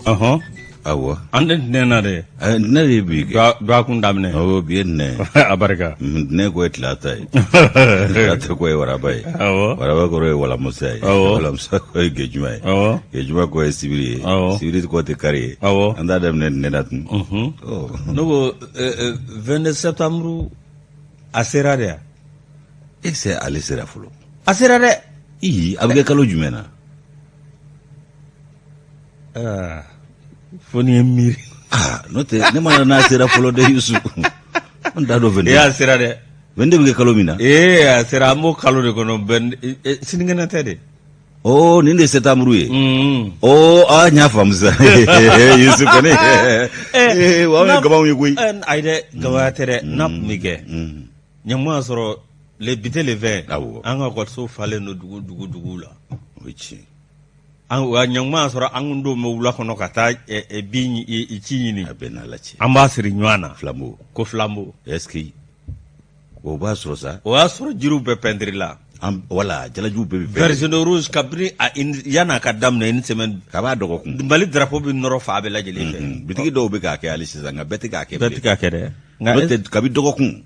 Ɔhɔn. Awɔ. An tɛ ntɛnɛn na dɛ. Ntɛnɛn de ye bi kɛ. Dɔgɔkun daminɛ. Awɔ, bi ye ntɛnɛn. A barika. Ntɛnɛn ko ye tilata ye. Tilata ko ye waraba ye. Awɔ. Waraba kɔrɔ ye walamusa ye. Awɔ. Walamusa kɔrɔ ye gejuma ye. Awɔ. Gejuma kɔrɔ ye sibiri ye. Awɔ. Sibiri kɔrɔ tɛ kari ye. Awɔ. An t'a daminɛ ntɛnɛn na tun. Ne ko 22 septembre a sera de yan. E se ale sera fɔlɔ. A sera dɛ. Ii, a bɛ kɛ kalo jumɛn na? Ah, fo n'i ye miiri. Ah, n'o tɛ ne ma n'a sera fɔlɔ dɛ Yusu. N t'a dɔn 22. Ee, a sera dɛ. 22 bɛ kɛ kalo min na. Ee, a sera, an b'o kalo de kɔnɔ bɛn sinikɛnɛ tɛ de. Oh, nin de ye septembre ye. Oh, ah, n y'a faamu sisan. Yusu kɔni. Ee, wa anw ye gabanw ye koyi. Ayi dɛ, gabaya tɛ dɛ, n'a tun bɛ kɛ. Ɲɛmɔgɔ y'a sɔrɔ le bi tɛ le 20. Awɔ. An ka ekɔliso falen don dugu dugu dugu la. O ye tiɲɛ. Wa ɲɛkuma y'a sɔrɔ an kun don bɛ wula kɔnɔ ka taa bin ci ɲini. A bɛɛ n'Ala cɛ. An b'a siri ɲɔgɔn na. Flambeau. Ko flambeau. Est-ce que o b'a sɔrɔ sa. O y'a sɔrɔ jiriw bɛɛ pɛntiri la. An wala jalajuw bɛɛ bɛ pɛntiri. Vert jaune rouge kabini a yan'a ka daminɛ une semaine. Kab'a dɔgɔkun. Mali drapeau bɛ nɔrɔ fan bɛɛ lajɛlen fɛ. Bitigi dɔw bɛ k'a kɛ hali sisan nka bɛɛ tɛ k'a kɛ. Bɛɛ tɛ k'a kɛ dɛ. Nka n'o tɛ kabi dɔgɔkun.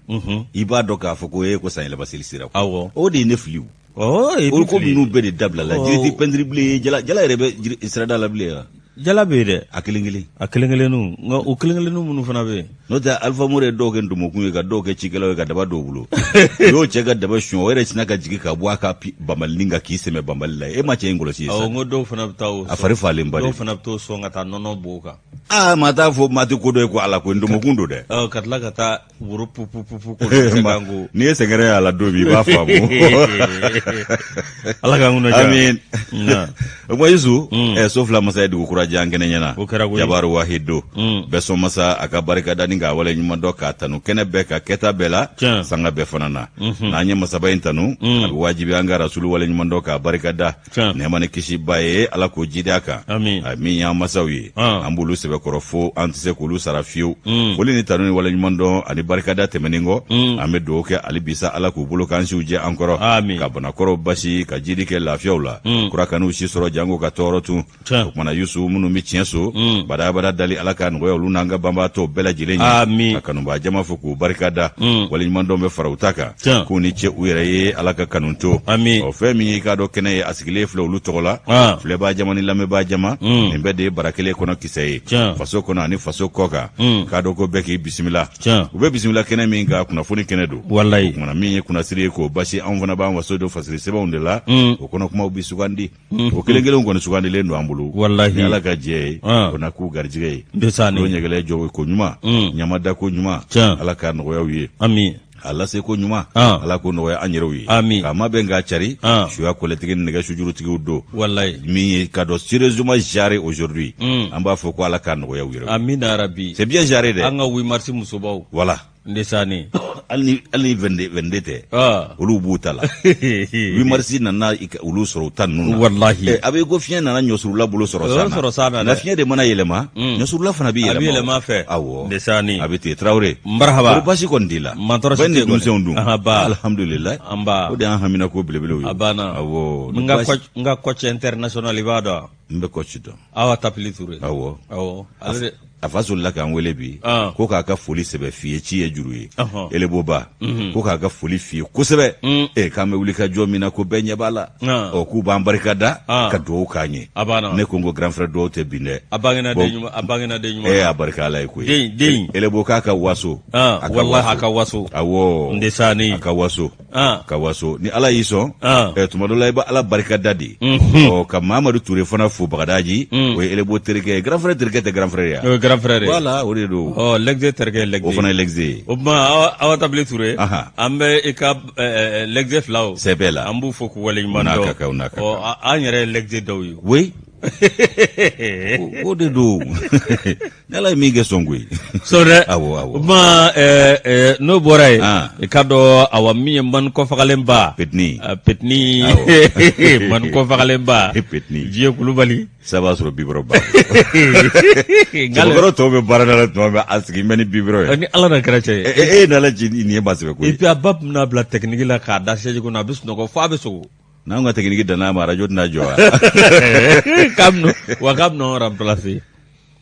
I b'a dɔn k'a fɔ ko e ko sanyɛlɛma seli sera. Awɔ. O de ye ne fili o. O ko ninnu bɛɛ de dabilala jiri tɛ pɛntiri bilen jala jala yɛrɛ bɛ sirada la bilen wa jala bɛ yen dɛ a kelen kelen a kelen kelenninw nka o kelen kelenninw minnu fana bɛ yen n'o tɛ Alifa Mori ye dɔw kɛ ndomokun ye ka dɔw kɛ cikɛlaw ye ka daba dɔw bolo u y'o cɛ ka daba suɲɛ o yɛrɛ sinna ka jigin ka bɔ a ka banbalinin kan k'i sɛmɛ banbali la e ma cɛ in kɔlɔsi ye sa awɔ n ko dɔw fana bɛ taa o a fari falenba de dɔw fana bɛ t'o sɔn ka taa nɔnɔ b'o kan aa maa t'a fɔ maa tɛ ko dɔ ye ko Ala ko ndomokun don dɛ ka tila ka taa woro pupupupu ko n'i ye sɛgɛrɛ y'a la don min i b'a faamu ala k'an kunna diya amiin o kuma Yusu so fila masa ye dugu kura jɛ an kɛnɛ ɲɛna o kɛra koyi jabaru wahid don bɛɛ sɔn masa a ka barika da ni k'a wale ɲuman dɔn k'a tanu kɛnɛ bɛɛ ka kɛta bɛɛ la sanga bɛɛ fana na n'an ye masaba in tanu a bɛ wajibi an ka rasulu wale ɲuman dɔn k'a barika da nɛɛma ni kisi b'a ye ala k'o jidi a kan a min y'an masaw ye an b'olu sɛbɛkɔrɔ fo an tɛ se k'olu sara fiyewu foli ni tanu ni waleɲumandɔn ani barikada tɛmɛnen kɔ an bɛ dugawu kɛ hali bisa ala k'u bolo k'an siw jɛ an kɔrɔ ka banakɔrɔw basi ka jidi kɛ lafiyaw la kura kan'u si sɔrɔ janko ka tɔɔrɔ tun o kumana Yusu minnu bɛ tiɲɛ so badabada dali ala k'a nɔgɔya olu n'an ka banbaatɔw bɛɛ lajɛlen ye ka kanubaa jama fo k'u barika da waleɲumandɔn bɛ fara u ta kan k'u ni ce u yɛrɛ ye ala ka kanu to ɔ fɛn min y'i k'a dɔn kɛnɛ ye a sigilen filɛ olu tɔgɔ la filɛbaa jama ni lamɛnbaa jama nin bɛɛ de ye bara kelen kɔnɔ kisɛ ye faso kɔnɔ ani faso kɔ kan k'a dɔn ko bɛɛ k'i bisimila u bɛ bisimila kɛnɛ min kan kunnafoni kɛnɛ don walayi o kumana min ye kunnasiri ye k'o basi anw fana b'an waso don fasiri sɛbɛnw de la o kɔnɔ kumaw bi sugandi o kelen kelen kɔni sugandilen don an bolo walahi ni ala ka jɛ ye o na k'u garijɛgɛ ye n'o ɲɛgɛlɛ jɔ ko ɲuman ɲamada ko ɲuman ala k'a nɔgɔya u ye ami a lase ko ɲuman ala k'o nɔgɔya an yɛrɛw ye ami k'a mabɛn k'a cari suya kɔlɛtigi ni nɛgɛ sujurutigiw don walahi min ye ka dɔn sérieusement géré aujourd'hui an b'a fɔ ko ala k'a nɔgɔya u yɛrɛ amina rabi c'est bien géré dɛ an ka 8 mars musobaw voilà Ndesani hali ni 22 tɛ olu b'u ta la 8 mars nana olu sɔrɔ u ta ninnu na walahi a bɛ ko fiɲɛ nana ɲɔsurula bolo sɔrɔ sa na nka fiɲɛ de mana yɛlɛma ɲɔsurula fana bɛ yɛlɛma a bɛ yɛlɛma fɛ awɔ ndesani a bɛ ten Tarawele marahaba kɔri baasi kɔni t'i la mantɔrɔ si tɛ denmisɛnw dun alhamdulilayi anba o de y'an hamina ko belebelew ye a banna awɔ n ka coach international i b'a dɔn n bɛ coach dɔn Awa Tapili Ture awɔ awɔ ale de a fa solila k'an wele bi ah. ko k'a ka foli sɛbɛ f'i ye ci ye juru ye eleboba mhm. ko k'a ka foli f'i ye kosɛbɛ mm. e k'an bɛ wuli ka jɔ min na ko bɛɛ ɲɛ b'a la ah. ɔ k'u b'an barika da ah. ka dugawu k'an ye ne ko n ko grand frère dugawu tɛ bin dɛ a bangena den ɲuman a bangena den ɲuman e a barika ala ye koyi den den elebo k'a ka waso walahi a ka waso awɔ ndesani a ka waso Ah. ka waso ni ala y'i sɔn ah. eh, tuma dɔ la i bɛ ala barika da de mhm. ɔ ka mamadu ture fana fo bagadaji mm. o ye elebo terikɛ ye grand frère terikɛ tɛ grand frère ye o ye grand frère ye voilà o de don ɔ lɛgze terikɛ ye lɛgze o fana ye lɛgze ye o tuma awa tabili ture an bɛ i ka eh, eh, lɛgze filaw sɛbɛ la an b'u fo k'u waleɲuman dɔn n'a ka kan n'a ka kan an yɛrɛ ye lɛgze dɔw ye oui o de don ni ala ye min kɛ sɔn koyi sɔn dɛ awɔ awɔ o tuma n'o bɔra yen ah. i k'a dɔn awa min ye man kɔfagalenba petini ah, petini man kɔfagalenba petini vieux kulubali sa b'a sɔrɔ bibɔrɔ ba cɛbakɔrɔ tɔw bɛ baarada la tuma bɛ a sigi bɛ ni bibɔrɔ ye ni ala na kɛra cɛ ye e ye n'ala ci nin ye maa sɛbɛ koyi et puis a ba tun bɛna bila tɛkiniki la k'a da siège kɔnɔ a bɛ sunɔgɔ fo a bɛ sogo N'an ka technique danna a ma arajo tɛna jɔ wa? K'a bɛna wa k'a bɛna anw remplacer.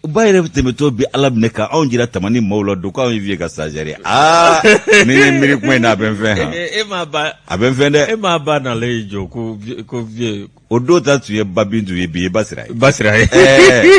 Ba yɛrɛ tɛmɛtɔ bi Ala minɛ ka anw jira tamani maaw la don k'anw ye vieux ka stagiaire ye. Aa, ni n ye miiri kuma in na, a bɛ n fɛn han. E m'a ba. A bɛ n fɛn dɛ. E m'a ba nalen y'i jɔ ko vieux. O don ta tun ye ba Bintu ye, bi ye Basira ye. Basira ye. Ɛɛ,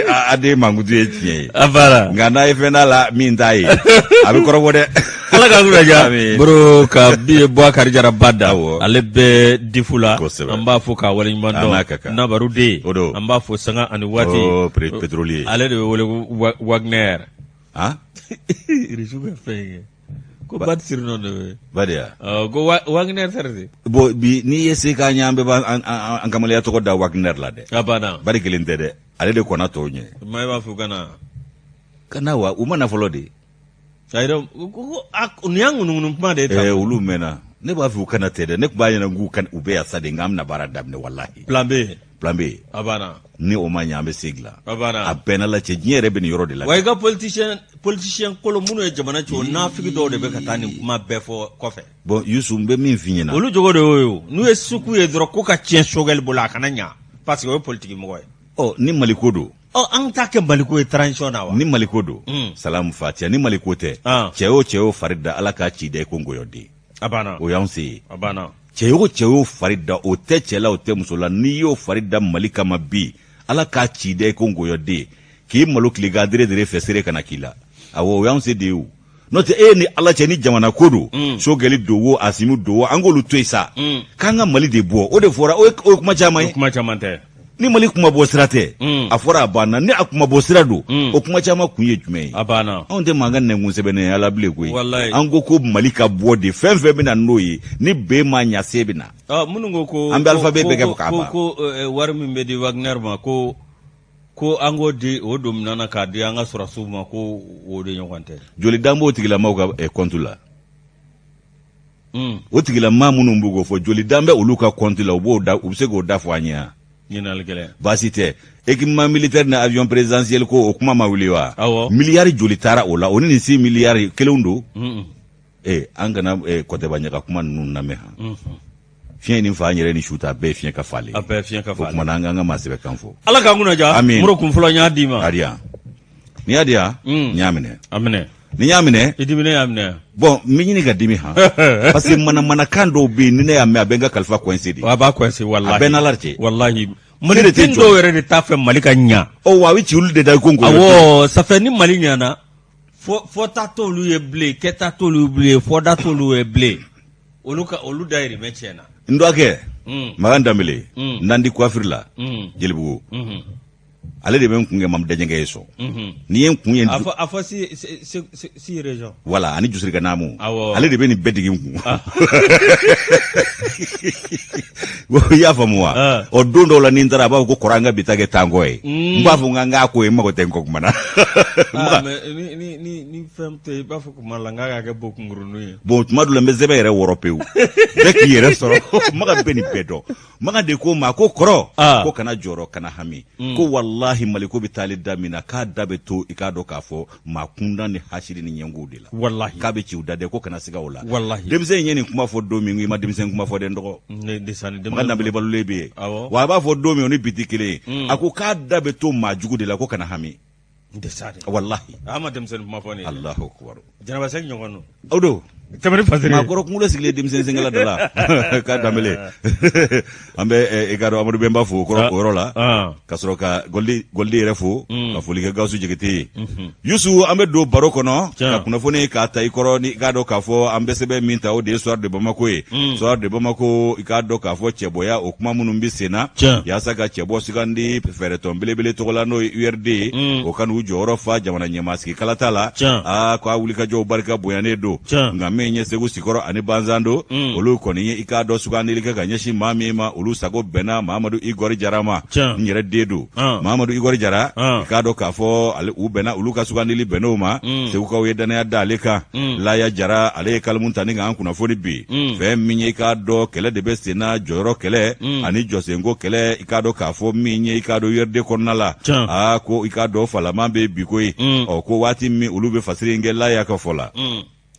a den mankutu ye tiɲɛ ye. A banna. Nka n'a ye fɛn d'a la min t'a ye, a bɛ kɔrɔbɔ dɛ. Ala k'an kunna diya. Amin. Boro ka bi ye Bubakari Jara ba da. Awɔ. Ale bɛ difu la. Kosɛbɛ. An b'a fo k'a waleɲuman A n'a ka dɔn. kan. Nabaru den. O don. An b'a fo sanga ani waati. Oh, pétrolier. Ale de bɛ wele ko Wagner. Han? Irisiw ka fɛn kɛ. Ko Bad surnom de bɛ. Ba de ya? Ko Wagner tɛ de. Bon, bi n'i ye se k'an ye, an bɛɛ b'an an kamalenya tɔgɔ da Wagner la dɛ. A banna. Bari kelen tɛ dɛ. Ale de kɔnna tɔw ɲɛ. Maa b'a fɔ ka na. Ka na wa, u ma na fɔlɔ de. Ayi, ko nin y'an ŋunuŋunu kuma de ye tan. Ɛɛ, olu mɛnna. Ne b'a fɛ u kana tɛ dɛ. Ne tun b'a ɲɛna k'u kan u bɛ yan sa de, nka an bɛna baara daminɛ walahi. Plan B. Plan B. A banna. Ni o ma ɲɛ, an bɛ se dilan. A banna. A bɛɛ n'Ala cɛ, diɲɛ yɛrɛ bɛ nin yɔrɔ de la. Wa i ka politicien kolo minnu ye jamana ci, o nafigi dɔw de bɛ ka taa nin kuma bɛɛ fɔ kɔfɛ. Bon, Yusu, n bɛ min f'i ɲɛna. Olu jogo de y'o ye o. N'u ye suku ye dɔrɔn ko ka tiɲɛ Sogɛli bolo, a kana ɲa parce que o ye politique mɔgɔ ye. Ɔ, ni Maliko don. Ɔ, an t'a kɛ Maliko ye transition na wa? Ni Maliko don. Salamu fatiya, ni Maliko tɛ. Cɛ o cɛ y'o fari da, Ala k'a ci da i ko ngɔyɔden. A banna. O y'anw se ye. A banna. Cɛ o cɛ y'o fari da, o tɛ cɛ la, o tɛ muso la, n'i y'o fari da Mali kama bi, Ala k'a ci da i ko ngɔyɔden, k'i malo tile k'a dere dere fɛ seere kana k'i la. Awɔ, o y'anw se de ye o. N'o tɛ, e ni Ala cɛ, ni jamana ko don, Sogɛli don o, Asimi don o, an k'olu to yen sa. K'an ka Mali de bɔ, o de fɔra, o ye kuma caman ye. O kuma caman tɛ. Ni Mali kuma bɔ sira tɛ, a fɔra a banna. Ni a kuma bɔ sira don, o kuma caman kun ye jumɛn ye? A banna. Anw tɛ mankan nɛnkun sɛbɛnnen ye Ala bilen koyi. Walayi. An ko Mali ka bɔ de, fɛn fɛn bɛ na n'o ye, ni B ma ɲa, C bɛ na. Minnu ko ko An bɛ alphabet bɛɛ kɛ k'a ban. Ko wari min bɛ di Wagner ma, ko an k'o di o don minɛn na k'a di an ka sɔrɔdasiw ma, ko o de ɲɔgɔn tɛ. Joli dan b'o tigilamaw ka compte la? O tigilama minnu b'u k'o fɔ, joli dan bɛ olu ka compte la? U b'o da, u bɛ se k'o da fɔ an ye wa? Ɲininkali gɛlɛn. Baasi tɛ. Équipement militaire ni avion présidentiel ko, o kuma ma wuli wa? Awɔ. Miliyari joli taara o la? O ni nin 6 miliyari kelenw don? An kana kɔtɛba ɲaga kuma ninnu lamɛn han. Fiɲɛ ni fa an yɛrɛ ni su ta, a bɛɛ ye fiɲɛ ka falen. A bɛɛ ye fiɲɛ ka falen. O kuma na, an k'an ka maa sɛbɛ kan fɔ. Ala k'an kunna diya. Amin. Moro kun fɔlɔ, n y'a d'i ma. A di yan. N'i y'a di yan, n y'a minɛ. A minɛ. Ni y'a minɛ. I diminen y'a minɛ. Bon, n bɛ ɲini ka dimi han. Parce que manamanakan dɔw bɛ yen, ni ne y'a mɛn, a bɛ n ka kalifa coincé de. A b'a coincé walahi. A bɛɛ n'Ala cɛ. Walahi. Ne de tɛ Maliden jɔ. dɔw yɛrɛ de t'a fɛ Mali ka ɲa. Ɔ wa, a bɛ ci olu de da i ko ngɔyɔ. Awɔ, ça fait ni Mali ɲana, fɔta t'olu ye bilen, kɛta t'olu ye bilen, fɔda t'olu ye bilen. Olu ka olu dayirimɛ tiɲɛna. N dɔgɔkɛ Makan Danbele, Nandi coiffure la, Jelibugu, ale de bɛ n kun kɛ Mamu Dajɛnkɛ ye sɔn. N'i ye n kun ye. A fɔ si région. Voilà, ani Jusirika Naamu. Awɔ. Ale de bɛ nin bɛɛ digi n kun. I y'a faamu wa? Ɔ, don dɔw la ni n taara, a b'a fɔ ko kɔrɔ, an ka bi ta kɛ tankɔ ye. N b'a fɔ n k'a ko ye, n mago tɛ n kɔ kuma na. Mais ni fɛn tɛ, i b'a fɔ kuma la n k'a ka kɛ bo kunkurunin ye. Bon, tuma dɔ la n bɛ sɛbɛn yɛrɛ wɔrɔ pewu. Bɛɛ k'i yɛrɛ sɔrɔ. Makan bɛ nin bɛɛ dɔn. Makan de ko ma ko kɔrɔ, ko kana jɔrɔ, kana hami, ko walahi Maliko bɛ taali da min na, k'a da bɛ to, i k'a dɔn k'a fɔ maa kunda ni hasiri ni ɲɛngow de la. Walahi. K'a bɛ ci u da dɛ, ko kana siga o la. Walahi. Denmisɛn in ye nin kuma fɔ don min, i ma denmisɛn kuma fɔ dɛ, n dɔgɔ. Makan Danbele balolen bɛ yen. Wa a b'a fɔ don min, o ni bi tɛ kelen ye. A ko k'a da bɛ to maa jugu de la, ko kana hami. Walahi. A ma denmisɛnnin kuma fɔ ne ye. Alahu akubar. Jɛnɛba Sɛki ɲɔgɔn don. O don. Tɛmɛ ni fasiri. Maakɔrɔ kunkolo sigilen denmisɛn senkala da la. K'a Danbele. An bɛ i ka dɔn Amadu Bɛnba fo o yɔrɔ la. Ka sɔrɔ ka Goldi yɛrɛ fo. Ka foli kɛ Gawusu Jagite ye. Yusu, an bɛ don baro kɔnɔ. Ka kunnafoni k'a ta i kɔrɔ, ni i k'a dɔn k'a fɔ an bɛ sɛbɛn min ta, o de ye Soir de Bamako ye. Soir de Bamako, i k'a dɔn k'a fɔ cɛbɔya o kuma minnu bɛ sen na. Yaasa ka cɛbɔ sugandi fɛɛrɛtɔn belebele tɔgɔ la, n'o ye URD ye. O ka n'u jɔyɔrɔ fa jamana ɲɛmaa sigi kalata la. Aa, k'a wulikajɔw barika bonyanen don. Nka min ye Segu Sikɔrɔ ani Banzando, olu kɔni ye i k'a dɔn sugandili kɛ ka ɲɛsin maa min ma, olu sago bɛnna Mahamadu Igɔri Jara ma. N yɛrɛ den don Mahamadu Igɔri Jara, i k'a dɔn k'a fɔ ale u bɛnna, olu ka sugandili bɛnn'o ma. Segukaw ye danaya da ale kan. Laya Jara, ale ye kalimu ta ni k'an kunnafoni bi. Fɛn min ye i k'a dɔn kɛlɛ de bɛ sen na, jɔyɔrɔ kɛlɛ ani jɔsenko kɛlɛ, i k'a dɔn k'a fɔ min ye i k'a dɔn URD kɔnɔna la. Aa, ko i k'a dɔn falaman bɛ bi koyi. Ɔ, ko waati min olu bɛ fasiri in kɛ, Laya ka fɔ la.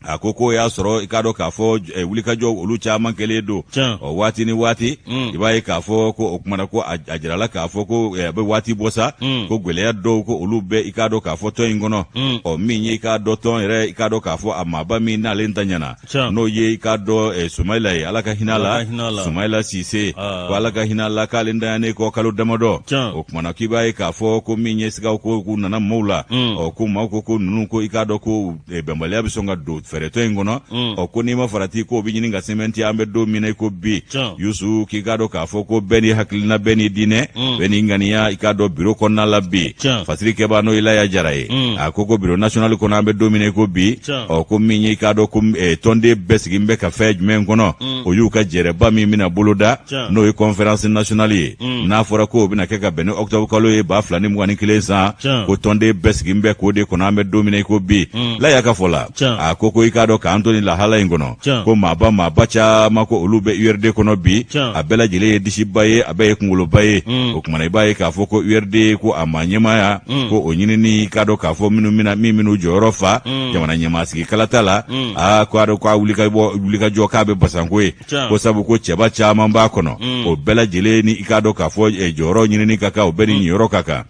A ko k'o y'a sɔrɔ i k'a dɔn k'a fɔ wulikajɔ olu caman kɛlen don ɔ waati ni waati. I b'a ye k'a fɔ ko o kumana ko a jirala k'a fɔ ko a bɛ waati bɔ sa ko gɛlɛya dɔw ko olu bɛ i k'a dɔn k'a fɔ tɔn in kɔnɔ. Ɔ min ye i k'a dɔn tɔn yɛrɛ, i k'a dɔn k'a fɔ a maaba min n'ale ntanyana, n'o ye i k'a dɔn Sumayila ye, Ala ka hinɛ a la, Sumayila Sise, ko Ala ka hinɛ a la, k'ale ntanyanen kɔ kalo damadɔ, o kumana k'i b'a ye k'a fɔ ko min ye sigaw ko k'u nana maaw la. Ɔ ko maaw ko ko ninnu ko i k'a dɔn ko bɛnbaliya bɛ sɔn ka don fɛɛrɛtɔn in kɔnɔ. Ɔ ko n'i ma farati k'o bɛ ɲini ka sɛmɛntiya an bɛ don min na i ko bi. Yusu, k'i k'a dɔn k'a fɔ ko bɛɛ n'i hakilina, bɛɛ n'i diinɛ, bɛɛ n'i ŋaniya, i k'a dɔn biro kɔnɔna la bi. Fasiri kɛbaa n'o ye Laya Jara ye, a ko ko biro national kɔnɔ an bɛ don min na i ko bi, ɔ ko min ye i k'a dɔn ko tɔnden bɛɛ sigilen bɛ ka fɛn jumɛn kɔnɔ, o y'u ka jɛrɛba min bɛna boloda, n'o ye conférence nationale ye. N'a fɔra k'o bɛna kɛ ka bɛn ni octobre kalo ye 2021 san, ko tɔnden bɛɛ sigilen bɛ k'o de kɔnɔ an bɛ don min na i ko bi. Laya ka fɔ la, a ko ko i k'a dɔn k'an to nin lahala in kɔnɔ, ko maaba maaba caman ko olu bɛ URD kɔnɔ bi, a bɛɛ lajɛlen ye disiba ye, a bɛɛ ye kunkoloba ye. O kumana i b'a ye k'a fɔ ko URD ko a maa ɲɛmaaya ko o ɲinini, i k'a dɔn k'a fɔ minnu bɛna min minnu jɔyɔrɔ fa jamana ɲɛmaa sigi kalata la, aa ko a dɔn k'a wulikajɔ k'a bɛ basanko ye, ko sabu ko cɛba caman b'a kɔnɔ, o bɛɛ lajɛlen ni i k'a dɔn k'a fɔ jɔyɔrɔ ɲinini ka kan, o bɛɛ ni niyɔrɔ ka kan,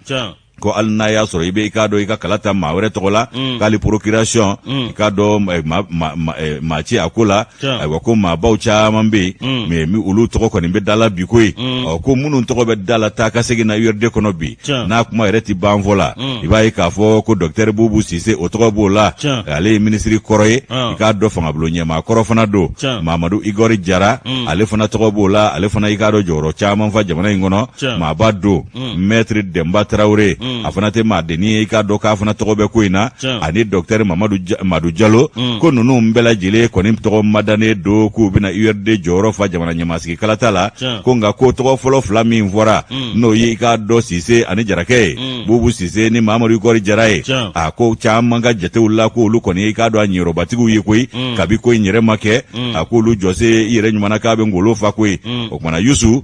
ko hali n'a y'a sɔrɔ i bɛ i k'a dɔn i ka kala ta maa wɛrɛ tɔgɔ la, k'ale procuration, i k'a dɔn maa ci a ko la. Ayiwa, ko maabaw caman bɛ yen, mais olu tɔgɔ kɔni bɛ da la bi koyi. Ɔ ko minnu tɔgɔ bɛ da la taa ka segin na URD kɔnɔ bi, n'a kuma yɛrɛ ti ban fɔ la, i b'a ye k'a fɔ ko docteur Bubu Sise, o tɔgɔ b'o la, ale ye minisiri kɔrɔ ye, i k'a dɔn fangabulon ɲɛmaa kɔrɔ fana don. Mamadu Igɔri Jara, ale fana tɔgɔ b'o la, ale fana i k'a dɔn jɔyɔrɔ caman fa jamana in kɔnɔ, maaba don. Maître Denba Tarawele, a fana tɛ maa dennin ye, i k'a dɔn k'a fana tɔgɔ bɛ ko in na, ani docteur Mamadu Madu Jalo. Ko ninnu bɛɛ lajɛlen kɔni tɔgɔ madannen don k'u bɛna URD jɔyɔrɔ fa jamana ɲɛmaasigi kalata la. Ko nka ko tɔgɔ fɔlɔ fila min fɔra, n'o ye i k'a dɔn Sise ani Jarakɛ ye, Bubu Sise ni Mamadu Igɔri Jara ye, a ko caman ka jatew la ko olu kɔni i k'a dɔn a niyɔrɔbatigiw ye koyi. Kabi ko in yɛrɛ ma kɛ, a k'olu jɔse i yɛrɛ ɲuman na k'a bɛ ngolo fa koyi. O kumana Yusu,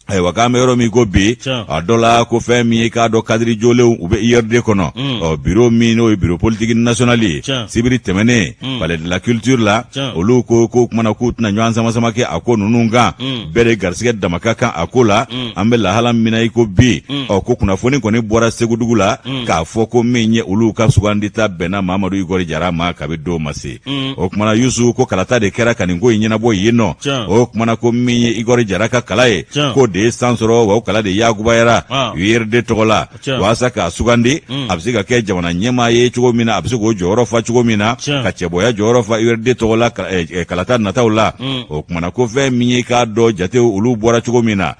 ayiwa, k'an bɛ yɔrɔ min ko bi, a dɔ la ko fɛn min ye k'a dɔn kadiri jolenw u bɛ URD kɔnɔ, ɔ biro min n'o ye biro politique national ye, sibiri tɛmɛnen palais de la culture la, olu ko ko kumana k'u tɛna ɲɔgɔn sama-sama kɛ a ko ninnu kan. Bɛɛ de garisigɛ dama ka kan a ko la. An bɛ lahala min na i ko bi, ɔ ko kunnafoni kɔni bɔra Segudugu la k'a fɔ ko min ye olu ka sugandita bɛnna Mamadu Igɔri Jara ma kabi don ma se. O kumana Yusu, ko kalata de kɛra ka nin ko in ɲɛnabɔ yen nɔ. O kumana ko min ye Igɔri Jara ka kala ye, k'o de ye san sɔrɔ, wa o kala de yakubayara URD tɔgɔ la waasa k'a sugandi, a bɛ se ka kɛ jamana ɲɛmaa ye cogo min na, a bɛ se k'o jɔyɔrɔ fa cogo min na, ka cɛbɔya jɔyɔrɔ fa URD tɔgɔ la kalata nataw la. O kumana ko fɛn min ye k'a dɔn jatew olu bɔra cogo min na,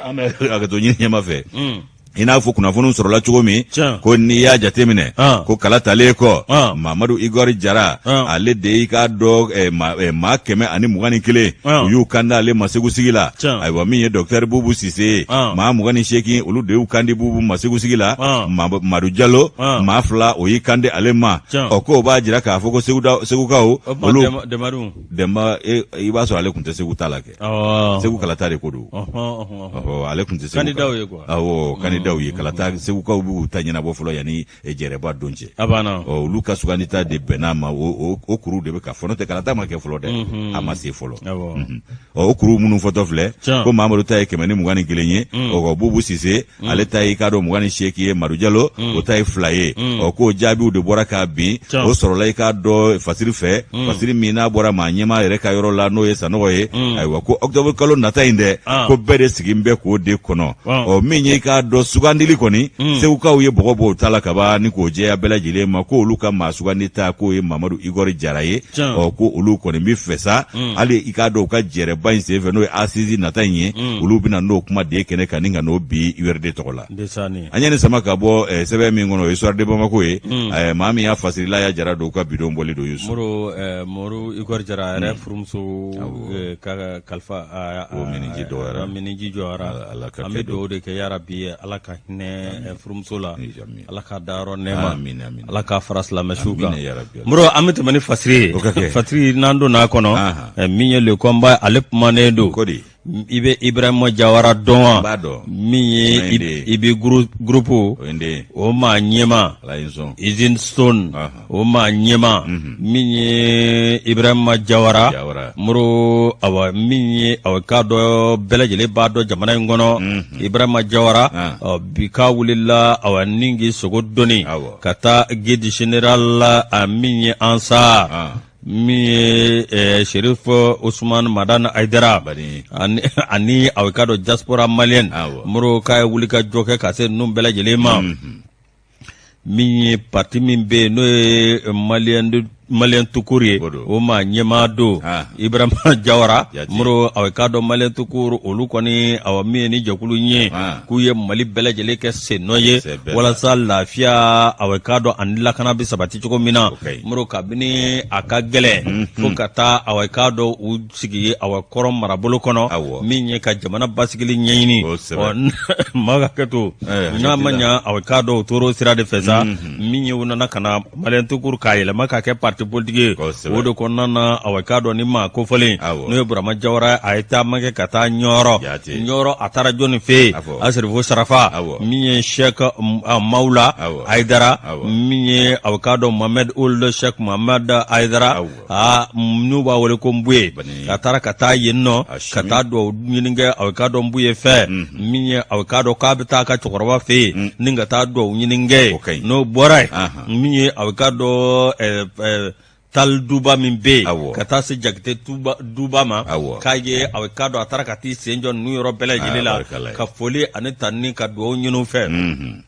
an bɛ hakɛto ɲini ɲɛma fɛ, i n'a fɔ kunnafoniw sɔrɔla cogo min, ko n'i y'a jateminɛ, ko kala talen kɔ Mamadu Igɔri Jara, ale de y'i k'a dɔn maa 121 u y'u kan d'ale ma Segu sigi la. Ayiwa, min ye docteur Bubu Sise ye, maa 28 olu de y'u kan di Bubu ma Segu sigi la. Madu Jalo, maa 2 o y'i kan di ale ma. Ɔ k'o b'a jira k'a fɔ ko Segukaw olu Denba, i b'a sɔrɔ ale tun tɛ Segu ta la kɛ. Segu kalata de ko don, ale tun tɛ Segu kandidaw ye quoi. Awɔ, kandidaw ye kalata, Segukaw b'u ta ɲɛnabɔ fɔlɔ yanni jɛrɛba don cɛ. A banna. Ɔ olu ka sugandita de bɛnna ma, o kuru de bɛ ka fɔ, n'o tɛ kalata ma kɛ fɔlɔ dɛ, a ma se fɔlɔ. Ɔ o kuru minnu fɔtɔ filɛ, ko Mamadu ta ye 121 ye, ɔ Bubu Sise ale ta ye i k'a dɔn 28 ye, Madu Jalo o ta ye 2 ye. Ɔ k'o jaabiw de bɔra k'a bin, o sɔrɔla i k'a dɔn fasiri fɛ, fasiri min n'a bɔra maa ɲɛmaa yɛrɛ ka yɔrɔ la, n'o ye Sanɔgɔ ye. Ayiwa, ko octobre kalo nata in dɛ, ko bɛɛ de sigin bɛ k'o de kɔnɔ. Ɔ min ye i k'a dɔn sugandili kɔni, Segukaw ye bɔgɔ bɔ u ta la kaban ni k'o jɛya bɛɛ lajɛlen ma ko olu ka maa sugandi ta k'o ye Mamadu Igɔri Jara ye. Ɔ ko olu kɔni bɛ fɛ sa, hali i k'a dɔn u ka jɛrɛba in senfɛ, n'o ye assises nata in ye, olu bɛna n'o kuma de ye kɛnɛ kan ni ka n'o bi URD tɔgɔ la. An ye nin sama ka bɔ sɛbɛn min kɔnɔ, o ye Soir de Bamako ye. Maa min y'a fasiri, Laya Jara don, u ka bidon bɔli don, Yusu. Moro Igɔri Jara yɛrɛ furumuso ka kalifa o miniji dɔgɔyara, miniji jɔyara. An bɛ dugawu de kɛ yarabi, Ala ka hinɛ furumuso la, Ala ka dayɔrɔ nɛɛma, Ala k'a fara silamɛ suw kan. Moro, an bɛ tɛmɛ ni fasiri ye. Fasiri n'an donna a kɔnɔ, min ye Le Combat, ale kumanen don. I bɛ Ibrahima Jawara dɔn wa? N b'a dɔn. Min O ye ye n den ye. IB groupe O ye n den ye. o maa ɲɛmaa. Ala ye n sɔn. Usine Stone Ɔhɔn. o maa ɲɛmaa min ye Ibrahima Jawara Jawara. Moro awa min ye awa k'a dɔn bɛɛ lajɛlen b'a dɔn jamana in kɔnɔ Ibrahima Jawara Ah. ɔ, bi k'a wulila awa ni k'i sogo doni Awɔ. ka taa guide général la a min ye Ansar Ah. min ye Cherif Ousmane Madani Haidara Bani. ani awa k'a dɔn diaspora malienne Awɔ. Moro k'a ye wuli ka jɔ kɛ ka se ninnu bɛɛ lajɛlen ma min ye parti min bɛ yen n'o ye malien tout court ye O don. o maa ɲɛmaa don Ah. Ibrahima Jawara Jate. Moro awa k'a dɔn malien tout court olu kɔni awa min ye ni jɛkulu in ye Ah. k'u ye Mali bɛɛ lajɛlen kɛ sennɔ ye C'est bɛɛ la. walasa lafiya awa k'a dɔn ani lakana bɛ sabati cogo min na O ka ɲi. Moro kabini a ka gɛlɛn fo ka taa awa k'a dɔn u sigi awa kɔrɔn marabolo kɔnɔ Awɔ. min ye ka jamana basigili ɲɛɲini Kosɛbɛ. Ɔ, maa ka kɛ to Eh, n'a ma hakili la. ɲa awa k'a dɔn u tor'o sira de fɛ sa min ye u nana ka na malien tout court k'a yɛlɛma k'a kɛ parti politique ye Kosɛbɛ. o de kɔnɔna na awa k'a dɔn ni maa kofɔlen Awɔ. n'o ye Burama Jawara a ye taama kɛ ka taa Ɲɔrɔ Jate. Ɲɔrɔ a taara jɔnni fɛ yen A fɔ. Asirifu Sarafa Awɔ. min ye Cheikh Mawula Awɔ. Hayidara Awɔ. min ye awa k'a dɔn Mohamed Ould Cheikh Mohamed Hayidara Awɔ. aa n'u b'a wele ko Nbuye Bani. a taara ka taa yen nɔ A ka simi. taa duwawu ɲini kɛ awa k'a dɔn Nbuye fɛ min ye awa k'a dɔn k'a bɛ taa a ka cɛkɔrɔba fɛ yen ni ka taa duwawu ɲini kɛ O ka ɲi. n'o bɔra yen Ahan. min ye awa k'a dɔn Tal duba min bɛ yen Awɔ. ka taa se Jakite duba ma Awɔ. k'a ye awa k'a dɔn a taara ka t'i sen jɔ ninnu yɔrɔ bɛɛ lajɛlen Ah, la barikala ye. ka foli ani tanuni ka duwawu ɲini u fɛ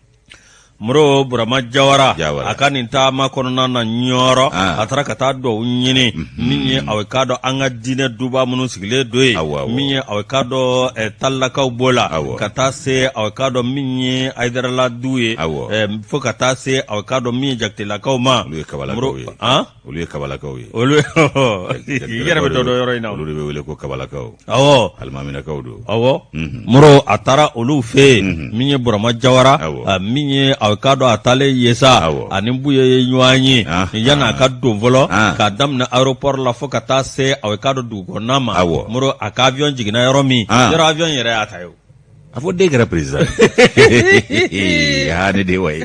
Moro Burama Jawara Jawara. a ka nin taama kɔnɔna na Ɲɔrɔ Ah. a taara ka taa duwawu ɲini min ye awa k'a dɔn an ka diinɛ duba minnu sigilen don yen Awɔ, awɔ. min ye awa k'a dɔn Talilakaw b'o la Awɔ. ka taa se awa k'a dɔn min ye Hayidarala du ye Awɔ. fo ka taa se awa k'a dɔn min ye Jakitelakaw ma Olu ye Kabalakaw Moro- ye. han? Olu ye kabalakaw ye. olu i yɛrɛ bɛ dɔ dɔn yɔrɔ in na Olu de bɛ wele ko kabalakaw. awɔ Alimaminakaw don. Awɔ Moro a taara olu fɛ yen min ye Burama Jawara Awɔ. a, min ye a k'a dɔn a taalen yen sa Awɔ. ani Buye ye ɲɔgɔn ye Ah. yanni a ka don fɔlɔ Ah. k'a daminɛ aéroport la fo ka taa se a k'a dɔn dugu kɔnɔna ma Awɔ. Moro a ka avion jiginna yɔrɔ min Ah. yɔrɔ avion yɛrɛ y'a ta ye o. A fɔ den kɛra président ye. Aa ne den wayi.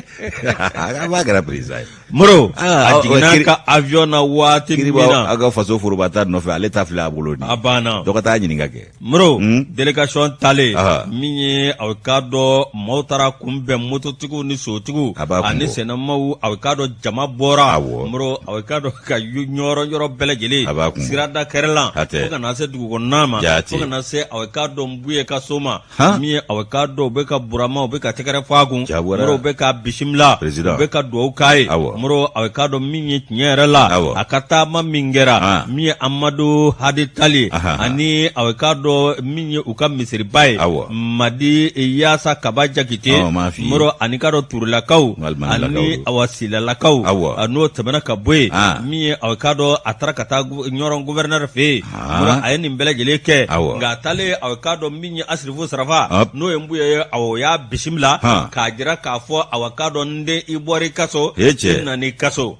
A b'a kɛra président ye. Moro Ah, a jiginna kiri- ka avion na waati Kiri min b'aw na aw ka faso foroba ta nɔfɛ ale ta filɛ a bolo nin. a banna. Dɔ ka taa ɲininka kɛ. Moro délégation talen Aha. min ye a k'a dɔn maaw taara kunbɛn mototigiw ni sotigiw A b'a kun ani bɔ. sennamaw a k'a dɔn jama bɔra Awɔ. Moro a k'a dɔn ka Ɲɔrɔ yɔrɔ bɛɛ lajɛlen A b'a kun bɔ. sirada kɛrɛ A tɛ. fo ka na se dugu kɔnɔna ma Jaati. fo ka na se a k'a dɔn Buye ka so ma Han? min ye a k'a dɔn u bɛ ka Burama u bɛ ka tɛgɛrɛ fɔ a kun Jagoya. Moro u bɛ ka bisimila Président. u bɛ ka dugawu k'a ye Awɔ. Moro a k'a dɔn min ye tiɲɛ yɛrɛ la Awɔ. a ka taama min kɛra Ah. min ye Amadu Hadi Tali Ahan. ani a k'a dɔn min ye u ka misiriba ye Awɔ. Madi Yaasa Kaba Jakite Ɔ, m'a f'i ye. Moro ani k'a dɔn Turelakaw Alimaminakaw ani don. awa Silalakaw Awɔ. a n'o tɛmɛna ka bɔ yen Ah. min ye a k'a dɔn a taara ka taa Ɲɔrɔ gouverneur fɛ yen Ah. Moro a ye nin bɛɛ lajɛlen kɛ Awɔ. nka a taalen a k'a dɔn min ye Asirifu Sarafa Hop. n'o ye Nbuye ye awɔ o y'a bisimila Han. k'a jira k'a fɔ awa k'a dɔn n den i bɔra i kaso E cɛ. i nana i kaso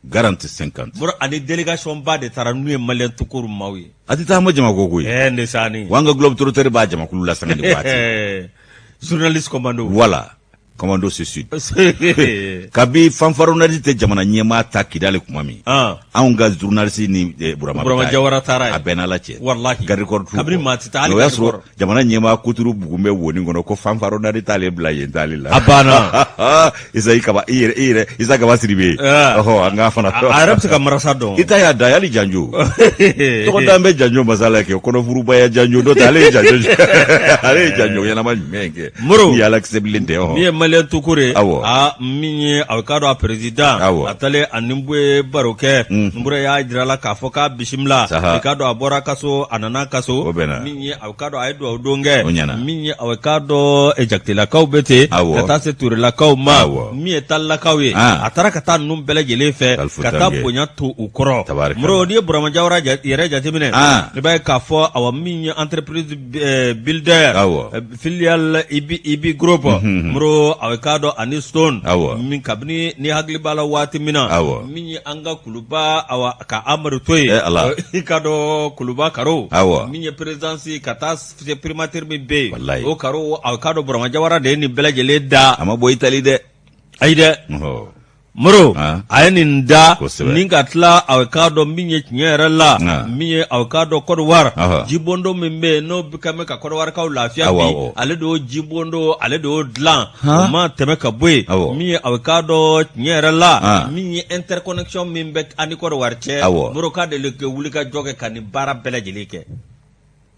Garanti 50. Moro ani délégation ba de taara n'u ye malien tout court maaw ye A tɛ taa ma jamako koyi. ɛɛ ne sani Wa an ka globe trotteur b'a jamakulu la sanga ni waati. journaliste commando Voilà. Commando Sud. Kabi fanfaronnade tɛ jamana ɲɛmaa ta Kidali kuma min. ah Anw ka journaliste ni Burama bɛ Burama taa yen. Jawara taara yen. A bɛɛ n'Ala cɛ. Wallahi. Garde corps t'u Kabini kɔ. maa tɛ taa hali O y'a garde sɔrɔ corps. jamana ɲɛmaa kuturu bugun bɛ wonin kɔnɔ ko fanfaronnade t'ale bila yen taali la. A banna. Isa i kaba i yɛrɛ i yɛrɛ Isa Kaba Sidibe. Eh. Ɔhɔ an k'a fana. a yɛrɛ bɛ se ka marasa dɔn I ta y'a da hali janjo. Tɔgɔ dan bɛ janjo masala kɛ kɔnɔfurubaya janjo dɔ tɛ ale ye janjo ale ye janjo ɲɛnama jumɛn kɛ. Moro. Ni Ala kisɛ bilen tɛ ɔhɔ. min ye malien tout court ye Awɔ. a min ye a k'a dɔn a président Awɔ. a taalen a ni Nbuye baro kɛ Nbuye y'a jira a la k'a fɔ k'a bisimila Saha. i k'a dɔn a bɔra kaso a nana kaso O bɛnna. min ye a k'a dɔn a ye dugawu don kɛ O ɲɛna. min ye a k'a dɔn Jakitelakaw bɛ ten Awɔ. ka taa se Turelakaw ma Awɔ. min ye Talilakaw ye Ah. a taara ka taa ninnu bɛɛ lajɛlen fɛ Kalifu ka taa Tange. bonya to u kɔrɔ Tabarikala. Moro n'i ye Burama Jawara yɛrɛ jateminɛ Ah. i b'a ye k'a fɔ awa min ye entreprise builder Awɔ. filiale IB, IB Group Moro Moro a k'a dɔn ani Stone Awɔ. min kabini ni hakili b'a la waati min na Awɔ. min ye an ka kuluba awa ka Amadu to yen Eh, Ala. I k'a dɔn kuluba karo Awɔ. min ye présidence ka taa se primature min bɛ yen Walayi. o karo a k'a dɔn Burama Jawara de ye nin bɛɛ lajɛlen da A ma bɔ Itali dɛ. Ayi dɛ. Ɔhɔ. Moro Ah. a ye nin da Kosɛbɛ. ni ka tila a k'a dɔn min ye tiɲɛ yɛrɛ la Ah. min ye a k'a dɔn Kɔdiwari Aha. jibondo min bɛ yen n'o bɛ ka mɛn ka Kɔdiwarikaw lafiya Awɔ, bi awɔ. ale de y'o jibondo ale de y'o dilan Han. o ma tɛmɛ ka bɔ yen Awɔ. min ye a k'a dɔn tiɲɛ yɛrɛ la Ah. min ye interconnexion min bɛ an ni Kɔdiwari cɛ Awɔ. Moro k'ale de wuli ka jɔ kɛ ka nin baara bɛɛ lajɛlen kɛ.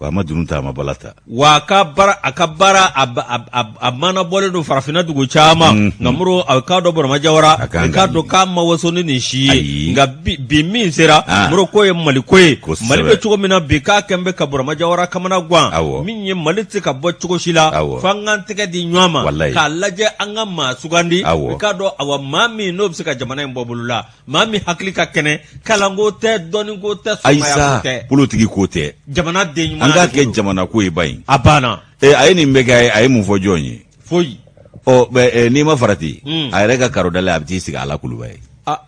Wa a ma dunun ta, a ma bala ta. Wa a ka baara a ka baara a a a manabɔlen don farafinna dugu caman nka Moro a k'a dɔn Burama Jawara A kan i k'a ka dɔn k'a ma waso ni nin si ye Ayi. nka bi bi min sera Ah. Moro k'o ye Mali ko ye Kosɛbɛ. Mali bɛ cogo min na bi k'a kɛn bɛ ka Burama Jawara kamana gan Awɔ. min ye Mali tɛ se ka bɔ cogo si la Awɔ. f'an k'an tɛgɛ di ɲɔgɔn ma Walayi. k'a lajɛ an ka maa sugandi Awɔ. i k'a dɔn awa maa min n'o bɛ se ka jamana in bɔ bolo la maa min hakili ka kɛnɛ kalanko tɛ dɔnniko tɛ Ayi sumaya sa, ko tɛ politiki ko tɛ. jamana den ɲuman An k'a kɛ jamana ko ye ba in. a banna. Eh, a ye nin bɛɛ kɛ, a ye mun fɔ jɔn ye? Foyi. Ɔ, bɛ, eh, n'i ma farati, a yɛrɛ ka karo dalen a bɛ t'i sigi a la kuluba ye. Ah.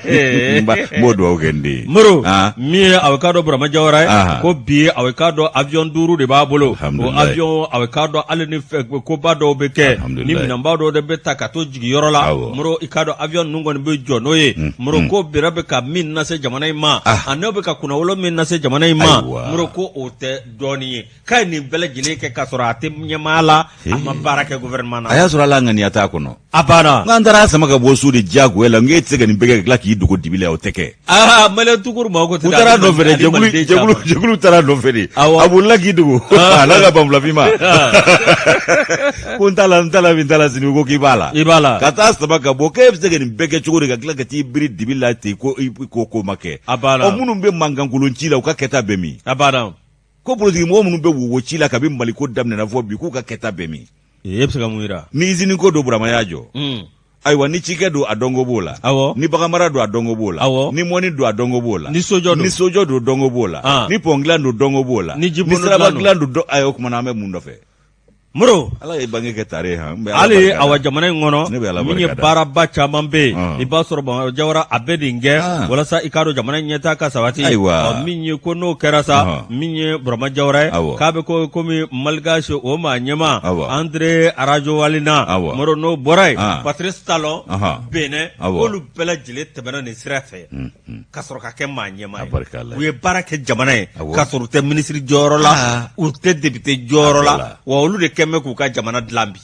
N b'o dugawu kɛ n den ye. Moro Ah. min ye a k'a dɔn Burama Jawara ye Aha. ko bi a k'a dɔn avion 5 de b'a bolo o Alhamdulilayi. avion a k'a dɔn hali ni koba dɔw bɛ kɛ ni Alhamdulilayi. minɛnba dɔw de bɛ ta ka to jigiyɔrɔ la Awɔ. Moro i k'a dɔn avion ninnu kɔni bɛ jɔ n'o ye Moro ko bɛrɛ bɛ ka min lase jamana in ma Ah. a n'o bɛ ka kunnawolo min lase jamana in ma Ayiwa. Moro ko o tɛ dɔɔnin ye k'a ye nin bɛɛ lajɛlen kɛ k'a sɔrɔ a tɛ ɲɛmaa la a ma baara kɛ gouvernement na A y'a sɔrɔ ala ŋaniya t'a kɔnɔ. A banna. N k'an taara a sama ka bɔ so de diyagoya la, n k'e tɛ se ka nin bɛɛ kɛ ka tila k'i dogo dibi la, o tɛ kɛ. Aa maliyɛn tukuru mako tɛ U taara a nɔfɛ dɛ, jɛkulu jɛkulu jɛkulu taara a nɔfɛ de. Awɔ. A bolila k'i dogo. A n'a ka banfulafin ma. Ko n t'a la, n t'a la bi, n t'a la sini, u ko k'i b'a la. I b'a la. Ka taa sama ka bɔ, k'e bɛ se ka nin bɛɛ kɛ cogo di ka tila ka t'i biri dibi la ten ko i ko ko ma kɛ. A banna. Ɔ minnu bɛ mankankolon ci la, u ka kɛta bɛ min? A banna. Ko politiki mɔgɔ minnu bɛ wowo ci la kabi Mali ko daminɛna fɔ bi, k'u ka kɛta bɛ min? E bɛ se ka mun jira? Ni izini ko don, Burama y'a jɔ. Ayiwa, ni cikɛ don, a dɔnko b'o la. Awɔ. Ni baganmara don, a dɔnko b'o la. Awɔ. Ni mɔni don, a dɔnko b'o la. Ni sojɔ don. Ni sojɔ don, dɔnko b'o la. Ah. Ni pɔn dilan don, dɔnko b'o la. Ni jibondo Ni siraba dilan don. dilan don, ayi, o tuma na an bɛ mun nɔfɛ? Moro Ala ye bange kɛ tare ye han. N bɛ Ala hali barika da. awa jamana in kɔnɔ Ne bɛ Ala min ye barika da. baaraba caman bɛ yen Ah. i b'a sɔrɔ Burama Jawara a bɛ nin kɛ Ah. walasa i k'a dɔn jamana in ɲɛtaa ka sabati. Ayiwa. Ɔ, min ye ko n'o kɛra sa Ɔhɔn. min ye Burama Jawara ye Awɔ. k'a bɛ ko komi malgache o maa ɲɛmaa Awɔ. André Rajoelina Awɔ. Moro n'o bɔra yen Ah. Patrice Talon Ɔhɔn. Benin Awɔ. olu bɛɛ lajɛlen tɛmɛna nin sira fɛ ka sɔrɔ ka kɛ maa ɲɛmaa A barika Ala ye u ye baara kɛ jamana ye Awɔ. ka sɔrɔ u tɛ minisiri jɔyɔrɔ la Ah. u tɛ depite jɔyɔrɔ la A la. wa olu de kɛn bɛ k'u ka jamana dilan bi.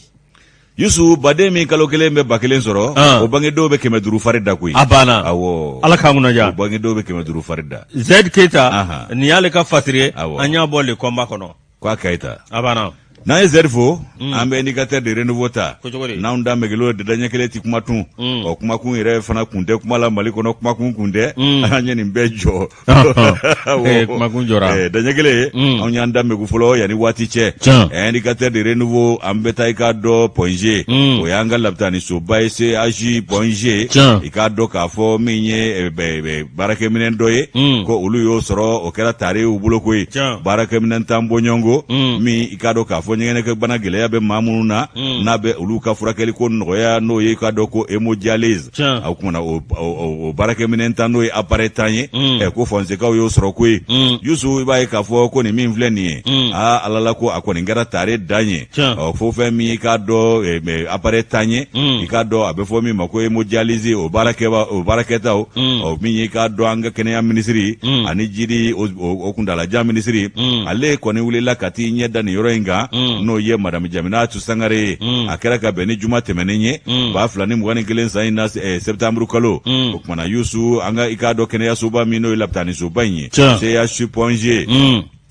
Yusu baden min kalo kelen bɛ 1000 sɔrɔ, Ah. o bangedenw bɛ 500 fari da koyi. A banna. Awɔ. Ala k'an kunna diya. O bangedenw bɛ 500 fari da. Zed Keyita Ahan. nin y'ale ka fasiri ye Awɔ. an y'a bɔ le combat kɔnɔ. K'a Keyita. A banna. N'an ye Zed fo, an bɛ indicateur de renouveau ta. Ko cogo di? N'anw da mɛgɛlo de daɲɛ kelen ti kuma tun. Ɔ kumakun yɛrɛ fana kun tɛ kuma la Mali kɔnɔ, kumakun kun tɛ. An ye nin bɛɛ jɔ. Awɔ. Eh, kumakun jɔra. Eh, daɲɛ kelen, anw y'an da mɛgu fɔlɔ yanni waati cɛ. Tiɲɛ. Eh, indicateur de renouveau, an bɛ taa i k'a dɔn Point G. O y'an ka lapitanisoba ye CHU Point G. Tiɲɛ. I k'a dɔn k'a fɔ min ye eh, baarakɛminɛn dɔ ye. Ko olu y'o sɔrɔ, o kɛra tare y'u bolo koyi. Tiɲɛ. Baarakɛminɛn tan bɔɲɔgɔnko min i k'a dɔn k'a fɔ ɲɛgɛnɛkɛ bana gɛlɛya bɛ maa minnu na, n'a bɛ olu ka furakɛli ko nɔgɔya, n'o ye i k'a dɔn ko hémodialyse. Tiɲɛ. O kumana o baarakɛminɛn tan n'o ye appareil tan ye, ko fɔnsekaw y'o sɔrɔ koyi. Yusu, i b'a ye k'a fɔ ko nin min filɛ nin ye, aa Ala la ko a kɔni kɛra tare dan ye. Tiɲɛ. Ɔ fo fɛn min i k'a dɔn appareil tan ye, i k'a dɔn a bɛ fɔ min ma ko hémodialyse, o baarakɛba o baarakɛtaw, ɔ min ye i k'a dɔn an ka kɛnɛya minisiri ani jidi o kuntalajan minisiri, ale kɔni wulila ka t'i ɲɛ da nin yɔrɔ in kan, n'o ye madame Jaminatu Sangare ye. A kɛra ka bɛn ni juma tɛmɛnen ye 2021 san in na, septembre kalo. O kumana Yusu, an ka i k'a dɔn kɛnɛyasoba min n'o ye lapitanisoba in ye CHU Point G,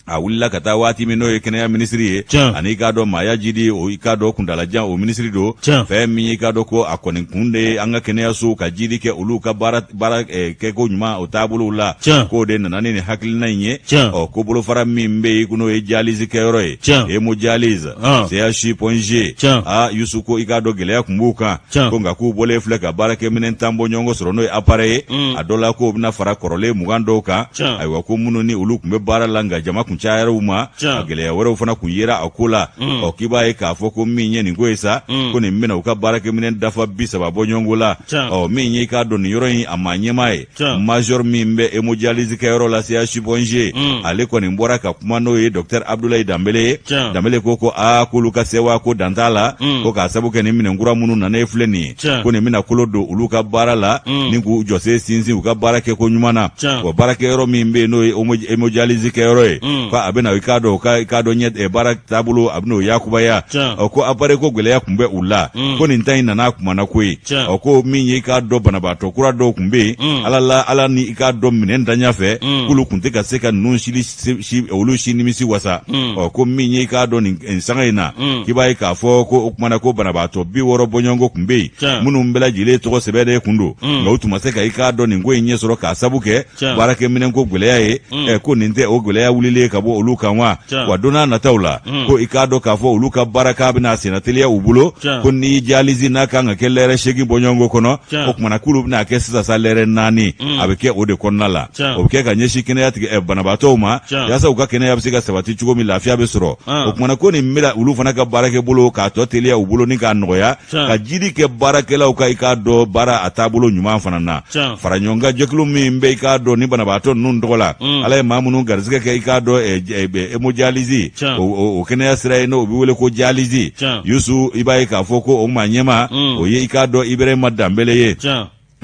a wulila ka taa waati min n'o ye kɛnɛya minisiri ye ani i k'a dɔn maaya jidi o i k'a dɔn kuntalajan o minisiri don. Fɛn min i k'a dɔn ko a kɔni kun de ye an ka kɛnɛyasow ka jidi kɛ olu ka baara baara kɛko ɲuman o taabolow la, k'o de nana ni nin hakilina in ye. Ɔ ko bolofara min bɛ yen n'o ye dialyse kɛyɔrɔ ye, hémodialyse CHU Point G, aa Yusu, ko i k'a dɔn gɛlɛya tun b'u kan, ko nka k'u bɔlen filɛ ka baarakɛminɛn tan bɔɲɔgɔnko sɔrɔ n'o ye appareil ye, a dɔ la k'o bɛna fara kɔrɔlen 20 dɔw kan. Ayiwa, ko minnu ni olu tun bɛ baara la nka jama tun kun cayara u ma, a gɛlɛya wɛrɛw fana kun yera a ko la. Ɔ, k'i b'a ye k'a fɔ ko min ye nin ko ye sa, ko nin bɛna u ka baarakɛminɛn dafa 30 bɔɲɔgɔnko la. Ɔ, min ye i k'a dɔn nin yɔrɔ in a maa ɲɛmaa ye, major min bɛ hémodialyse kɛyɔrɔ la CHU Point G, ale kɔni bɔra ka kuma, n'o ye docteur Abdoulaye Danbele ye. Danbele ko aa, k'olu ka sewa ko dan t'a la, ko k'a sabu kɛ nin minɛn kura minnu nanen filɛ nin ye, ko nin bɛna kolo don olu ka baara la ni k'u jɔsen sinsin u ka baara kɛ ko ɲuman na. Wa baarakɛyɔrɔ min bɛ yen, n'o ye hémodialyse kɛyɔrɔ ye, ko a bɛna i k'a dɔn u ka i k'a dɔn ɲɛ baara taabolo, a bɛn'o yakubaya. Ɔ, ko appareil ko gɛlɛya tun bɛ u la, ko nin ta in nana kuma na koyi. Ɔ, ko min ye i k'a dɔn banabaatɔ kura dɔw tun bɛ yen, Ala la, Ala ni i k'a dɔn minɛn daɲa fɛ, k'olu tun tɛ ka se ka ninnu si olu si nimisi wasa. Ɔ, ko min ye i k'a dɔn nin sanga in na, k'i b'a ye k'a fɔ ko o tuma na ko banabaatɔ 60 bɔɲɔgɔnko tun bɛ yen minnu bɛɛ lajɛlen tɔgɔ sɛbɛn de kun don, nka u tun ma se ka i k'a dɔn nin ko in ɲɛ sɔrɔ k'a sabu kɛ baarakɛminɛnko gɛlɛya ye. Ɛ, ko nin tɛ o gɛlɛya wulilen ka bɔ olu kan wa? Wa don n'a nataw la, ko i k'a dɔn k'a fɔ olu ka baara k'a bɛna sennateliya u bolo, ko ni dialyse n'a kan ka kɛ lɛrɛ 8 bɔɲɔgɔnko kɔnɔ, o tuma na k'olu bɛna kɛ sisan sa lɛrɛ 4, a bɛ kɛ o de kɔnɔna la. O bɛ kɛ ka ɲɛsin kɛnɛya tigi banabaatɔw ma, yaasa u ka kɛnɛya bɛ se ka sabati cogo min, lafiya bɛ sɔrɔ. O tuma na ko nin bɛna olu fana ka baarakɛ bolo k'a tɔ teliya u bolo ni k'a nɔgɔya, ka jidi kɛ baarakɛlaw ka i k'a dɔn baara a taabolo ɲuman fana na. Fara ɲɔgɔn kan jɛkulu min bɛ i k'a dɔn ni banabaatɔ ninnu tɔgɔ la, Ala ye maa minnu garisɛgɛ kɛ i k'a dɔn hémodialyse o kɛnɛya sira ye, n'o bɛ wele ko dialyse, Yusu, i b'a ye k'a fɔ ko o maa ɲɛmaa, o ye i k'a dɔn Ibrahima Danbele ye.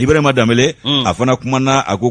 Ibrahima Danbele, a fana kumana, a ko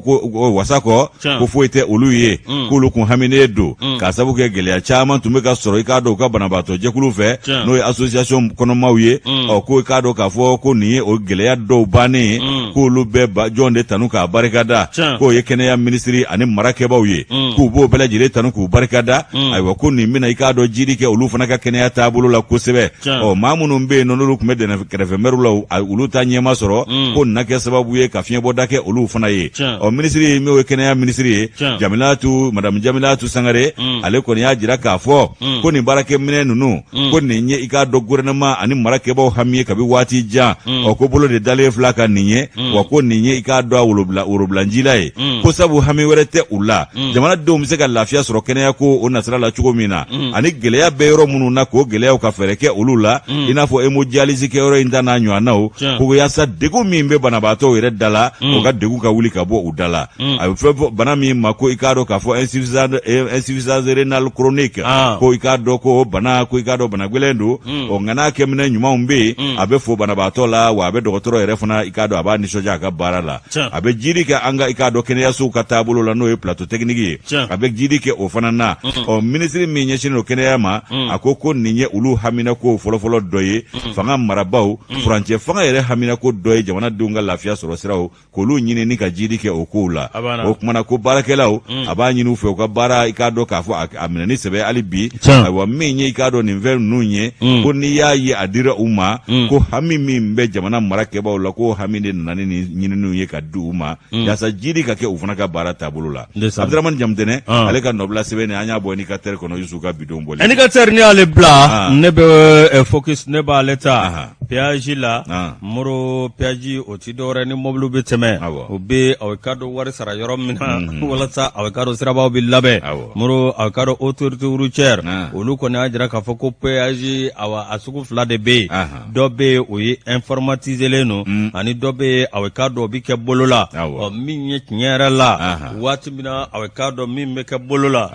wasa kɔ, ko foyi tɛ olu ye, k'olu kun haminen don k'a sabu kɛ gɛlɛya caman tun bɛ ka sɔrɔ i k'a dɔn u ka banabaatɔ jɛkulu fɛ, n'o ye association kɔnɔmaw ye. Ɔ, ko i k'a dɔn k'a fɔ ko nin ye o gɛlɛya dɔw bannen ye, k'olu bɛ jɔn de tanu k'a barikada? K'o ye kɛnɛya minisiri ani marakɛbaw ye, k'u b'o bɛɛ lajɛlen tanu k'u barikada. Ayiwa, ko nin bɛna i k'a dɔn jidi kɛ olu fana ka kɛnɛya taabolo la kosɛbɛ. Ɔ, maa minnu bɛ yen n'olu tun bɛ kɛrɛfɛ mɛriw la, olu ta ɲɛma sɔrɔ, ko nin na kɛ sababu ye ka fiɲɛbɔda kɛ olu fana ye. Ɔ, minisiri min ye kɛnɛya minisiri ye, Jamilatu, madame Jamilatu Sangare, ale kɔni y'a jira k'a fɔ ko nin baarakɛminɛn ninnu, ko nin ye i k'a dɔn gouvernement ani marakɛbaw hami ye kabi waati jan. Ɔ, ko bolo de dalen fila ka nin ye, wa ko nin ye i k'a dɔn a worobila worobilanjila ye, ko sabu hami wɛrɛ tɛ u la, jamanadenw bɛ se ka lafiya sɔrɔ kɛnɛya ko o nasira la cogo min na, ani gɛlɛya bɛ yɔrɔ minnu na, k'o gɛlɛyaw ka fɛɛrɛ kɛ olu la, i n'a fɔ hémodialyse kɛyɔrɔ in ta n'a ɲɔgɔnnaw, ko yaasa degun min bɛ banabaatɔw yɛrɛ da la, o ka degun ka wuli ka bɔ u da la. A bɛ fɔ bana min ma ko i k'a dɔn k'a fɔ insuffisance rénale chronique, ko i k'a dɔn ko bana, ko i k'a dɔn bana gɛlɛn don. Ɔ, nka n'a kɛminɛ ɲumanw bɛ yen, a bɛ fo banabaatɔ la, wa a bɛ dɔgɔtɔrɔ yɛrɛ fana i k'a dɔn a b'a nisɔndiya a ka baara la. A bɛ jidi kɛ an ka i k'a dɔn kɛnɛyasow ka taabolo la, n'o ye plateau technique ye, a bɛ jidi kɛ o fana na. Ɔ, minisiri min ɲɛsinnen don kɛnɛya ma, a ko nin ye olu haminako fɔlɔfɔlɔ dɔ ye, fanga marabaaw, furancɛ fanga yɛrɛ haminako dɔ ye, jamanadenw ka lafiya sɔrɔ siraw k'olu ɲini ni ka jidi kɛ o kow la. O kumana ko baarakɛlaw, a b'a ɲini u fɛ u ka baara i k'a dɔn k'a fɔ a minɛ ni sɛbɛ hali bi. Ayiwa, min ye i k'a dɔn nin fɛn ninnu ye, ko n'i y'a ye a dira u ma, ko hami min bɛ jamana marakɛbaaw la, k'o hami de nana ni nin ɲininiw ye ka di u ma, yaasa jidi ka kɛ u fana ka baara taabolo la. Abdramani Jamutɛnɛ, ale ka nɔbila sɛbɛn an y'a bɔ Indicateur kɔnɔ, Yusu ka bidon bɔli. Indicateur, n'i y'ale bila, ne bɛ Focus, ne b'ale ta péage la. Moro, péage o ti dɔwɛrɛ ni mɔbiliw bɛ tɛmɛ, u bɛ aw k'a dɔn wari sara yɔrɔ min na, walasa aw k'a dɔn sirabaw bɛ labɛn. Moro, aw k'a dɔn autorité routière, olu kɔni y'a jira k'a fɔ ko péage, awa, a sugu fila de bɛ yen. Dɔ bɛ yen, o ye informatiselen don, ani dɔ bɛ yen, aw k'a dɔn o bɛ kɛ bolo la. Ɔ, min ye tiɲɛ yɛrɛ la, waati min na aw k'a dɔn min bɛ kɛ bolo la,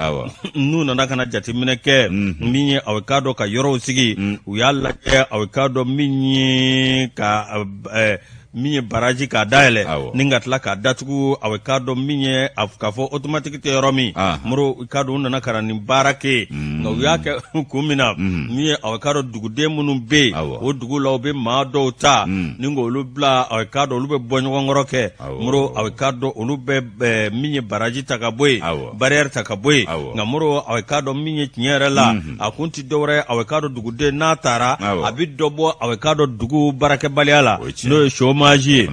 n'u nana ka na jateminɛ kɛ, min ye aw k'a dɔn ka yɔrɔw sigi, u y'a lajɛ, aw k'a dɔn min ye ka min ye baraji k'a dayɛlɛ ni ka tila k'a datugu, aw k'a dɔn min ye k'a fɔ automatique tɛ yɔrɔ min. Moro, i k'a dɔn u nana ka na nin baara kɛ, nka u y'a kɛ kun min na, min ye aw k'a dɔn duguden minnu bɛ yen, o dugu la, u bɛ maa dɔw ta ni k'olu bila, aw k'a dɔn olu bɛ bɔ ɲɔgɔnkɔrɔ kɛ. Moro, aw k'a dɔn olu bɛ min ye baraji ta ka bɔ yen, barrière ta ka bɔ yen. Nka Moro, aw k'a dɔn min ye tiɲɛ yɛrɛ la, a kun tɛ dɔwɛrɛ, aw k'a dɔn duguden n'a taara, a bɛ dɔ bɔ, aw k'a dɔn dugu baarakɛbaliya la, n'o ye chômage ye.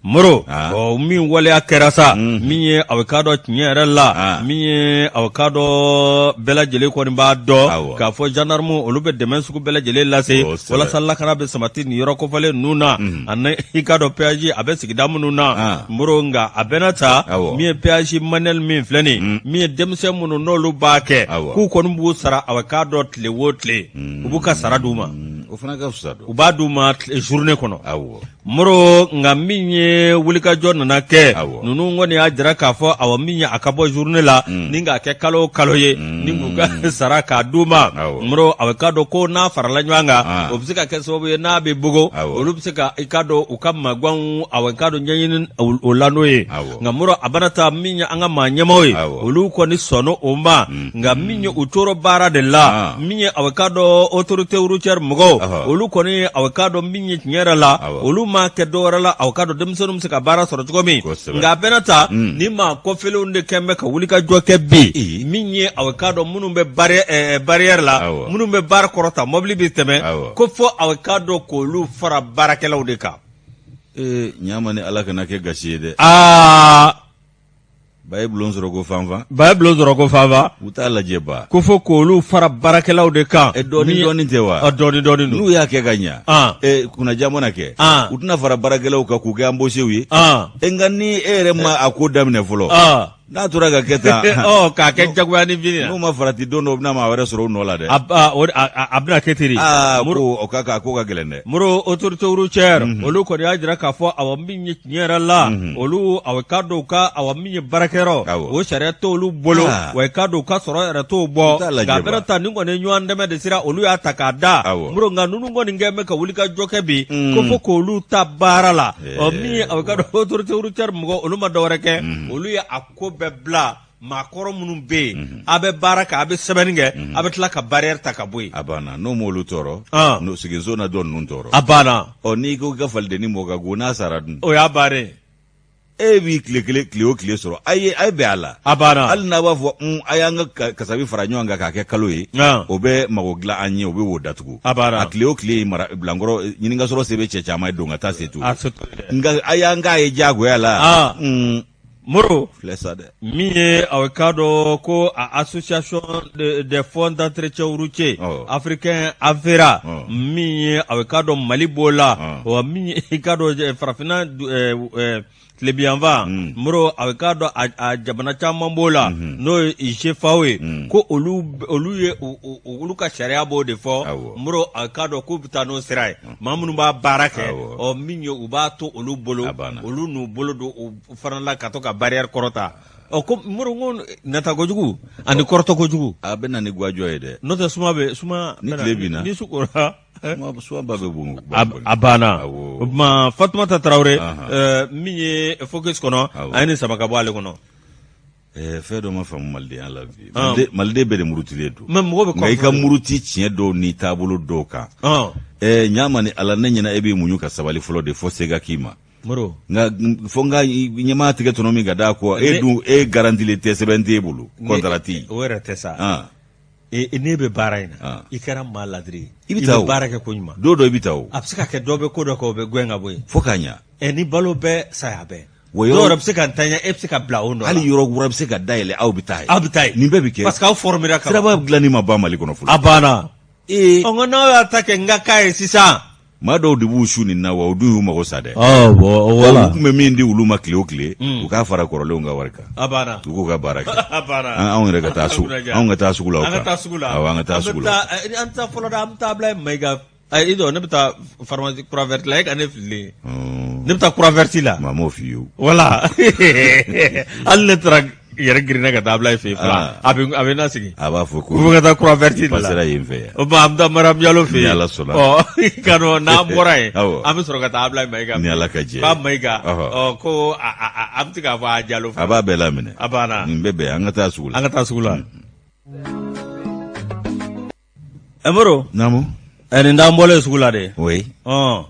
Moro ɔ min waleya kɛra sa min ye aw k'a dɔn tiɲɛ yɛrɛ la min ye aw k'a dɔn bɛɛ lajɛlen kɔni b'a dɔn k'a fɔ gendarme olu bɛ dɛmɛ sugu bɛɛ lajɛlen lase walasa lakana bɛ sabati nin yɔrɔ kofɔlen ninnu na ani i k'a dɔn péage a bɛ sigida minnu na Moro nka a bɛɛ n'a ta min ye péage manuel min filɛ nin min ye denmisɛn minnu n'olu b'a kɛ k'u kɔni b'u sara aw k'a dɔn tile o tile u b'u ka sara d'u ma u b'a d'u ma journée kɔnɔ Moro nka min ye wulikajɔ nana kɛ ninnu kɔni y'a jira k'a fɔ awa min ye a ka bɔ journée la ni k'a kɛ kalo o kalo ye ni k'u ka sara k'a d'u ma Moro a k'a dɔn ko n'a farala ɲɔgɔn kan o bɛ se ka kɛ sababu ye n'a bɛ bogo olu bɛ se ka i k'a dɔn u ka magwanw a k'a dɔn ɲɛɲini o la n'o ye nka Moro a bɛna taa min ye an ka maa ɲɛmaaw ye olu kɔni sɔnna o ma nka min ye u tora baara de la min ye a k'a dɔn autorité routière mɔgɔw olu kɔni a k'a dɔn min ye tiɲɛ yɛrɛ la olu m'a kɛ dɔwɛrɛ la aw k'a dɔn denmisɛnninw bɛ se ka baara sɔrɔ cogo min nka a bɛna ta ni maa kɔfɛlenw de kɛn bɛ ka wulikajɔ kɛ bi min ye aw k'a dɔn minnu bɛ barrière la minnu bɛ barre kɔrɔta mɔbili bɛ tɛmɛ ko fo aw k'a dɔn k'olu fara baarakɛlaw de kan ee ɲama ni ala kana kɛ gasi ye dɛ aa ba ye bulon sɔrɔ ko fanfan ba ye bulon sɔrɔ ko fanfan u t'a lajɛ ba ko fo k'olu fara baarakɛlaw de kan e dɔɔni dɔɔni tɛ wa dɔɔni dɔɔni n'u y'a kɛ ka ɲa e kunnaja mana kɛ u tɛna fara baarakɛlaw kan k'u kɛ embauchéw ye e nka ni e yɛrɛ ma a ko daminɛ fɔlɔ n'a tora ka kɛ tan k'a kɛ jagoya ni fini n'u ma farati don dɔ u bɛna maa wɛrɛ sɔrɔ u nɔ la dɛ a bɛna kɛ ten de aa ko o ka a ko ka gɛlɛn dɛ Moro autorité routière olu kɔni y'a jira k'a fɔ awa min ye tiɲɛ yɛrɛ la olu awa k'a dɔn u ka awa min ye baarakɛyɔrɔ o sariya t'olu bolo wa k'a dɔn u ka sɔrɔ yɛrɛ t'o bɔ nka a bɛna ta nin kɔni ye ɲɔgɔn dɛmɛ de sira olu y'a ta k'a da Moro nka ninnu kɔni kɛn bɛ ka wulikajɔ kɛ bi ko fo k'olu ta baara la ɔ min ye awa k'a dɔn autorité routière mɔgɔ olu ma dɔwɛrɛ kɛ olu ye a ko bɛɛ bila maakɔrɔ minnu bɛ yen mhm. a bɛ baara kɛ a bɛ sɛbɛnni kɛ mhm. a bɛ tila ka barrière ta ka bɔ yen. A banna n'o m'olu tɔɔrɔ. Ah. N'o siginso na dɔ ninnu tɔɔrɔ. A banna. Ɔ n'i ko k'i ka falidennin bɔ ka go n'a sara dun. O y'a bannen. E b'i tile kelen tile o tile sɔrɔ a ye a ye bɛn a la. A banna. Hali n'a b'a fɔ un a y'an ka kasabi fara ɲɔgɔn kan k'a kɛ kalo ye. Ah. O bɛ mago dilan an ye o bɛ wo datugu. A banna. A tile o tile mara bilankɔrɔ ɲini ka sɔrɔ se bɛ cɛ caman ye don ka taa se t'u. A se t'u ye dɛ. Nka a y'an k'a ye diyagoya la. Ah. Moro filɛ sa dɛ min ye aw k'a dɔn ko a association des fonds d'entretien routier africain AFERA min ye aw k'a dɔn Mali b'o la wa min ye i k'a dɔn farafinna tilebinyanfan Moro aw k'a dɔn a jamana caman b'o la n'o ye GFAO ye ko olu ye olu ka sariya b'o de fɔ Moro aw k'a dɔn k'u bɛ taa n'o sira ye maa minnu b'a baara kɛ ɔ min ye u b'a to olu bolo olu n'u bolo don u fana la ka to ka barrière kɔrɔta ɔ ko Moro n ko nata kojugu ani kɔrɔtɔ kojugu a bɛ na ni gwajɔ ye dɛ n'o tɛ suma bɛ suma ni tile binna ni su kora suma ba bɛ bon a banna o tuma Fatumata Tarawele min ye focus kɔnɔ a ye nin sama ka bɔ ale kɔnɔ Fɛn dɔ ma faamu malidenya la bi maliden bɛɛ de murutilen don mais mɔgɔ bɛ nka i ka muruti tiɲɛ dɔw ni taabolo dɔw kan ɲa ni ala ne ɲɛna e b'i muɲu ka sabali fɔlɔ de fo se ka k'i ma nka fo n ka ɲɛmaa tigɛ tɔnɔ min ka d'a kɔ e dun e garantilen tɛ sɛbɛn t'e bolo kɔntara tɛ yen o yɛrɛ tɛ sa ne bɛ baara in na i kɛra maa ladiri ye i bɛ taa baara kɛ ko ɲuman don dɔ i bɛ taa o a bɛ se ka kɛ dɔ bɛ ko dɔ kɛ o bɛ gɛn ka bɔ yen fo k'a ɲa ni balo bɛ saya bɛɛ Wa yɔrɔ bɛ se ka ntanya e bɛ se ka bila o nɔ hali yɔrɔ kura bɛ se ka dayɛlɛ aw bɛ taa yen aw bɛ taa yen nin bɛɛ bɛ kɛ parce que aw formera ka siraba dilanni ma ban Mali kɔnɔ fɔlɔ a banna ee ɔ nka n'aw y'a ta kɛ n ka k'a ye sisan maa dɔw de b'u su nin na wa o dun y'u mago sa dɛ voilà u tun bɛ min di olu ma tile o tile u k'a fara kɔrɔlenw ka wari kan a banna u k'u ka baara kɛ a banna anw yɛrɛ ka taa sugu anw ka taa sugu la an ka taa sugu la awɔ an ka taa sugu la an taa fɔlɔ dɛ an bɛ taa bila Mayiga Ayi i jɔ ne bɛ taa pharmacie Croix Verte la e ka ne fililen ne bɛ taa Croix Verte la maa m'o f'i ye o voilà hali ne taara yɛrɛ girinna ka taa Ablaye fɛ yen fɔlɔ a bɛ a bɛ n lasigi a b'a fɔ ko u bɛ ka taa Croix Verte de la pasera yen fɛ yan o tuma an bɛ taa Mariam Diallo fɛ yen ni Ala sɔnna ɔ ka nɔ n'an bɔra yen an bɛ sɔrɔ ka taa Ablaye Mayiga ni Ala ka jɛ k'a Mayiga ɔ ko a bɛ se k'a fɔ a Diallo a b'a bɛɛ laminɛ a banna nin bɛ bɛn an ka taa sugu la an ka taa sugu la Ɛ Moro naamu ɛ nin t'an bɔlen sugu la de oui ɔn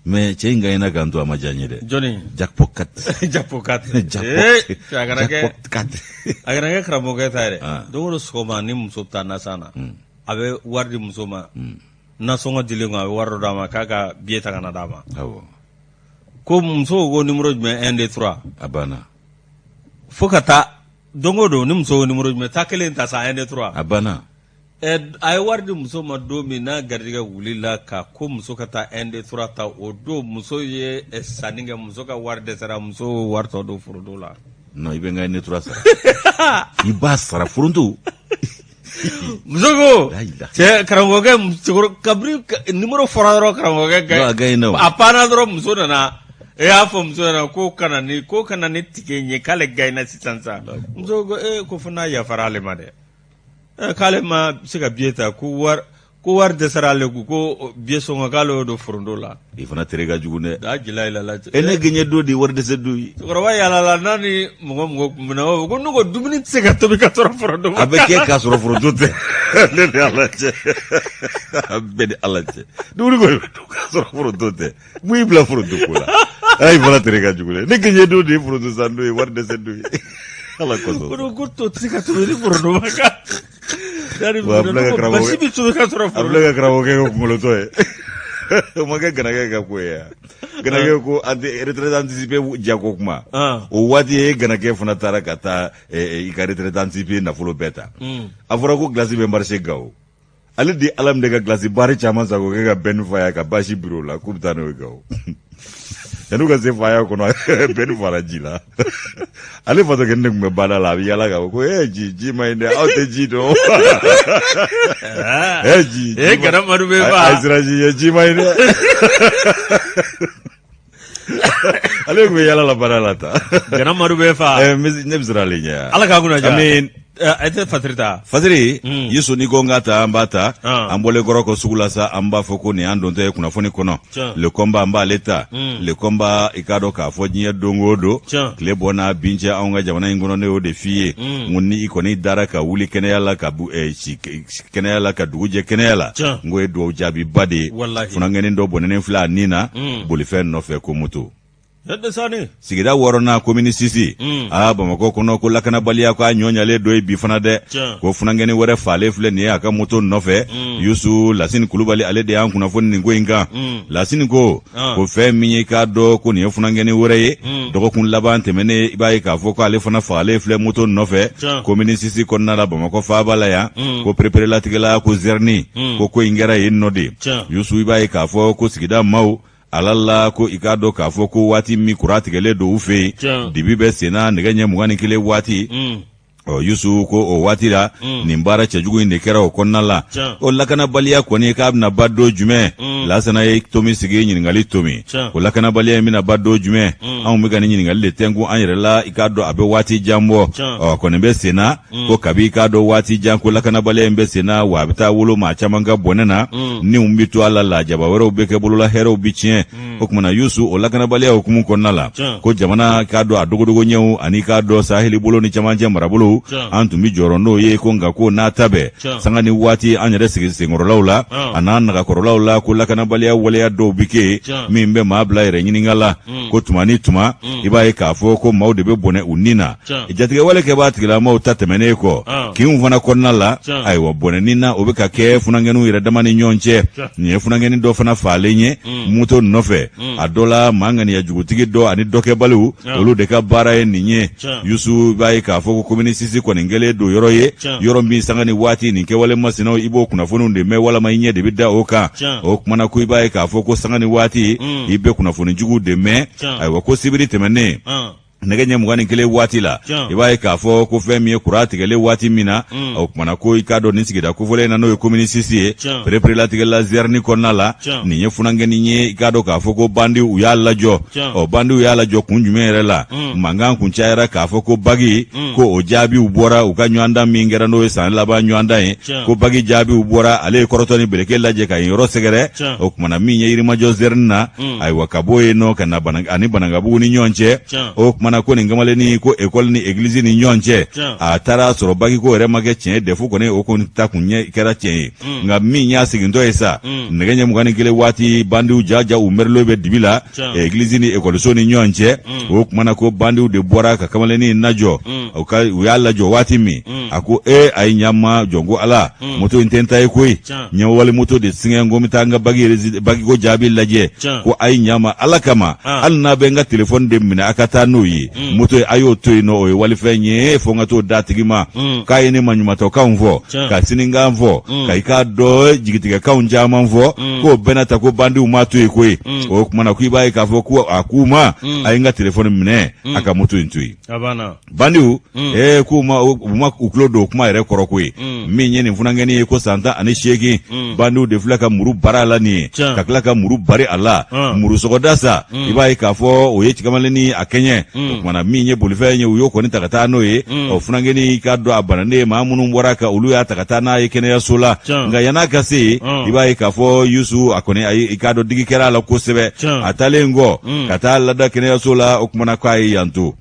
mais cɛ in gagnera k'an to a ma diya n ye dɛ jɔnni jackpot 4 jackpot 4 jackpot a kana kɛ jackpot 4 a kana kɛ karamɔgɔkɛ ta ye dɛ Ah. don o don sɔgɔma ni muso bɛ taa nasan na a bɛ wari di muso ma nasɔngɔ dilen kɔ a bɛ wari dɔ d'a ma k'a ka billet ta ka na d'a ma awɔ Ko muso ko numéro jumɛn? 1 2 3. A banna. Fo ka taa don o don, ni muso ko numéro jumɛn, taa kelen ta sa, 1 2 3. A banna. A ye wari di muso ma don min n'a garijɛgɛ wulila ka ko muso ka taa 1 2 3 ta, o don muso ye sanni kɛ, muso ka wari dɛsɛra, muso wari tɔ don foronto la. Non, i bɛ n ka 1 2 3 sara, i b'a sara foronto. Muso ko cɛ karamɔgɔkɛ, kabini numéro fɔra dɔrɔn, karamɔgɔkɛ a panna dɔrɔn. Muso nana, e y'a fɔ muso ɲɛna ko kana ni ko kana ni ticket ye, k'ale gagnera sisan sa. Muso ko ee, ko fo n'a yafara ale ma dɛ, k'ale ma se ka billet ta, ko wari dɛsɛra ale kun, ko billet sɔngɔ k'ale y'o don foronto la. I fana tere ka jugu dɛ. A jila la la. E ne gagné don de, wari dɛsɛ don ye. Cɛkɔrɔba yaalala n'a ni mɔgɔ mɔgɔ kun bɛna o ko ne ko dumuni tɛ se ka tobi ka sɔrɔ foronto. A bɛ kɛ k'a sɔrɔ foronto tɛ. Ne ni Ala cɛ, a bɛɛ ni Ala cɛ, dumuni kɔni bɛ dun k'a sɔrɔ foronto tɛ. Mun y'i bila foronto ko la? Ayi, fana tere ka jugu dɛ. Ne gagné don de ye foronto san don ye, wari dɛsɛ don ye. Ala kosɔn. Ko to tɛ se ka tobi ni foronto ma kan. Basi bɛ tobi ka sɔrɔ A filɛ ka karamɔgɔkɛ ka kunkolotɔ ye. O ma kɛ Ganakɛ ka ko ye yan. Ganakɛ ko retraite anticipée jako kuma. O waati e Ganakɛ fana taara ka taa i ka retraite anticipée nafolo bɛɛ ta. A fɔra ko glace bɛ marché Gawo. Ale di Ala minɛ ka glace barre caman san k'o kɛ ka bɛni fa ya, ka basi biri o la, k'u bɛ taa n'o ye Gawo. Yan'u ka se faya kɔnɔ, bɛni fara ji la. Ale fatɔkɛ ne tun bɛ baara la, a bɛ yaala k'a fɔ ko ee ji, ji ma ɲi dɛ, aw tɛ ji dɔn. Ee ji. Ee Gana Madu bɛ fa. A ye siran ji ɲɛ, ji ma ɲi dɛ. Ale tun bɛ yaala la baara la tan. Gana Madu bɛ fa. Ne bɛ siran ale ɲɛ. Ala k'a kunna diya. Amin. E tɛ Fatiri ta. Fatiri, Yusu, n'i ko n k'a ta, an b'a ta. An bɔlen kɔrɔ kɔ sugu la sa, an b'a fɔ ko nin y'an dontɔ ye kunnafoni kɔnɔ. Le combat, an b'ale ta. Le combat, i k'a dɔn k'a fɔ diɲɛ don o don, tile bɔ n'a bin cɛ anw ka jamana in kɔnɔ, ne y'o de f'i ye. N ko ni i kɔni dara ka wuli kɛnɛya la, ka si kɛnɛya la, ka dugu jɛ kɛnɛya la, n ko ye dugawu jaabiba de ye. Funankɛnin dɔ bɔnɛnen filɛ a ni na bolifɛn nɔfɛ ko moto. Sigida wɔɔrɔnan, commune six, aa Bamakɔ kɔnɔ, ko lakanabaliya ko a ɲɔ ɲalen don ye bi fana dɛ, ko funankɛnin wɛrɛ faalen filɛ nin ye a ka moto nɔfɛ. Yusu, Lasini Kulubali, ale de y'an kunnafoni nin ko in kan. Lasini ko ko fɛn min ye, k'a dɔn ko nin ye funankɛnin wɛrɛ ye, dɔgɔkun laban tɛmɛnen, i b'a ye k'a fɔ ko ale fana fagalen filɛ moto nɔfɛ commune six kɔnɔna la, Bamakɔ faaba la yan, ko pereperelatigɛla ko zɛrini, ko in kɛra yen nɔ de. Yusu, i b'a ye k'a fɔ ko sigida maaw ala la, ko i k'a dɔn k'a fɔ ko waati min kuran tigɛlen don u fɛ yen, dibi bɛ senna nɛgɛ ɲɛ 21 waati. Ɔ Yusu, ko o waati la, nin baara cɛjugu in de kɛra o kɔnɔna la. O lakanabaliya kɔni, k'a bɛna ban don jumɛn? Lasana ye tomi sigi, ɲininkali tomi, o lakanabaliya in bɛna ban don jumɛn? Anw bɛ ka nin ɲininkali de tɛnkun an yɛrɛ la. I k'a dɔn a bɛ waati jan bɔ, ɔ kɔni bɛ senna, ko kabi i k'a dɔn waati jan ko lakanabaliya in bɛ senna, wa a bɛ taa wolo maa caman ka bɔnɛ na, niw bɛ to a la, lajaba wɛrɛw bɛ kɛ bolola, hɛrɛw bɛ tiɲɛ. O tuma na Yusu, o lakanabaliya hukumu kɔnɔna la, ko jamana k'a dɔn a dogodogo ɲɛw ani k'a dɔn saheli bolo ni camancɛ marabolow, an tun bɛ jɔrɔ n'o ye, ko nka ko n'a ta bɛɛ, sanga ni waati, an yɛrɛ sigi senkɔrɔlaw la a n'an nagakɔrɔlaw la, ko lakanabaliya waleya dɔw bɛ kɛ yen min bɛ maa bila yɛrɛ ɲininka la, ko tuma ni tuma i b'a ye k'a fɔ ko maaw de bɛ bɔnɛ u ni na. Jatigɛwale kɛbaa tigilamaw ta tɛmɛnen kɔ, kinw fana kɔnɔna la, ayiwa, bɔnɛ ni na, o bɛ ka kɛ funankɛninw yɛrɛ dama ni ɲɔgɔn cɛ. Nin ye funankɛnin dɔ fana faalen ye moto nɔfɛ. A dɔ la, maa ŋaniya jugutigi dɔ ani dɔkɛbaliw, olu de ka baara ye nin ye. Yusu, b'a ye k'a fɔ ko commune six kɔni kɛlen don yɔrɔ ye, yɔrɔ min sanga ni waati nin kɛwale masinaw, i b'o kunnafoniw de mɛn walama i ɲɛ de bɛ da o kan. O kuma na, ko i b'a ye k'a fɔ ko sanga ni waati i bɛ kunnafoni juguw de mɛn. Ayiwa, ko sibiri tɛmɛnen, nɛgɛ ɲɛ 21 waati la, i b'a ye k'a fɔ ko fɛn min ye kuran tigɛlen waati min na, o kumana ko i k'a dɔn nin sigida kofɔlen in na, n'o ye commune six ye, pereperelatigɛla zɛrini kɔnɔna la, nin ye funankɛnin ye, i k'a dɔn k'a fɔ ko bandiw u y'a lajɔ. Ɔ bandiw y'a lajɔ kun jumɛn yɛrɛ la? Mankan kun cayara k'a fɔ ko bagi ko o jaabiw bɔra u ka ɲɔgɔndan min kɛra, n'o ye san laban ɲɔgɔndan ye, ko bagi jaabiw bɔra, ale ye kɔrɔtɔ ni bereke lajɛ ka yen yɔrɔ sɛgɛrɛ. O kumana min ye Yirimajɔ zɛrini na, ayiwa, ka bɔ yen nɔ ka na ani Banankabugu ni ɲɔgɔn cɛ, o kuma kumana ko nin kamalennin ko ekɔli ni egilizi ni ɲɔgɔn cɛ a taara sɔrɔ bagiko yɛrɛ ma kɛ tiɲɛ ye dɛfu kɔni o kɔni ta kun ɲɛ kɛra tiɲɛ ye nka min y'a segintɔ ye sa nɛgɛ ɲɛ 21 waati bandiw jaja u mɛrilen bɛ dibi la egilizi ni ekɔliso ni ɲɔgɔn cɛ o kumana ko bandiw de bɔra ka kamalennin lajɔ u y'a lajɔ waati min a ko e a ye ɲama jɔn ko ala moto in tɛ n ta ye koyi n ye wali moto de singɛ ko n bɛ taa n ka bagiko jaabi lajɛ ko a ye ɲama ala kama hali n'a bɛ n ka telefɔni de minɛ a ka taa n'o ye moto a y'o to yen nɔ o ye walifɛn ye fo n ka t'o d'a tigi ma k'a ye ne maɲumatɔkanw fɔ ka sinikan fɔ ka i k'a dɔn jigitigɛkanw caman fɔ k'o bɛɛ n'a ta ko bandiw m'a to yen koyi o tuma na ko i b'a ye k'a fɔ ko a k'u ma a ye n ka telefɔni minɛ a ka moto in to yen bandiw ee k'u ma u ma u tulo don kuma yɛrɛ kɔrɔ koyi min ye nin funankɛnin ye ko san 18 bandiw de filɛ ka muru bari a la nin ye ka tila ka muru bari a la muru sɔgɔda sa i b'a ye k'a fɔ o ye kamalennin a kɛɲɛ o kumana min ye bolifɛn ye u y'o kɔni ta ka taa n'o ye ɔ funankɛnin i k'a dɔn a bananen maa minnu bɔra ka olu y'a ta ka taa n'a ye kɛnɛyaso la nka yann'a ka se yen i b'a ye k'a fɔ yusu a kɔni ayi i k'a dɔn digi kɛra a la kosɛbɛ a taalen kɔ ka taa lada kɛnɛyaso la o kumana k'a ye yan to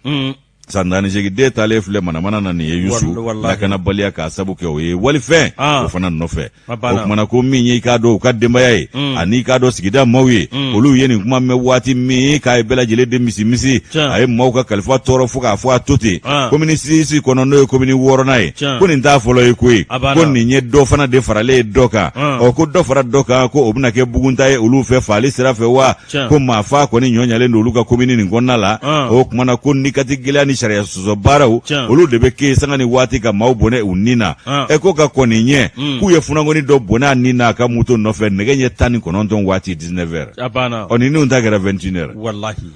san 18 den taalen filɛ manamana na nin ye yusu lakanabaliya k'a sabu kɛ o ye walifɛn o fana nɔfɛ o kumana ko min ye i k'a dɔn u ka denbaya ye ani i k'a dɔn sigida maaw ye olu ye nin kuma mɛn waati min k'a ye bɛɛ lajɛlen de misimisi a ye maaw ka kalifa tɔɔrɔ fo k'a fɔ a to ten komini sisi kɔnɔ n'o ye komini wɔɔrɔnan ye ko nin t'a fɔlɔ ye koyi ko nin ye dɔ fana de faralen ye dɔ kan ɔ ko dɔ fara dɔ kan ko o bɛna kɛ bugunta ye olu fɛ faali sira fɛ wa ko maa faa kɔni ɲɔ ɲalen don olu ka komini nin kɔnɔna la o kumana ko ni kati gɛlɛya ni sariya sɔsɔ baaraw olu de bɛ kɛ sanga ni waati ka maaw bɔnɛ u ni na ɛ ko ka kɔn nin ɲɛ k'u ye funankɛnin dɔ bɔnɛ a ni na a ka moto nɔfɛ nɛgɛ ɲɛ 19 waati 19 heures ɔ ninnu ta kɛra 21 heures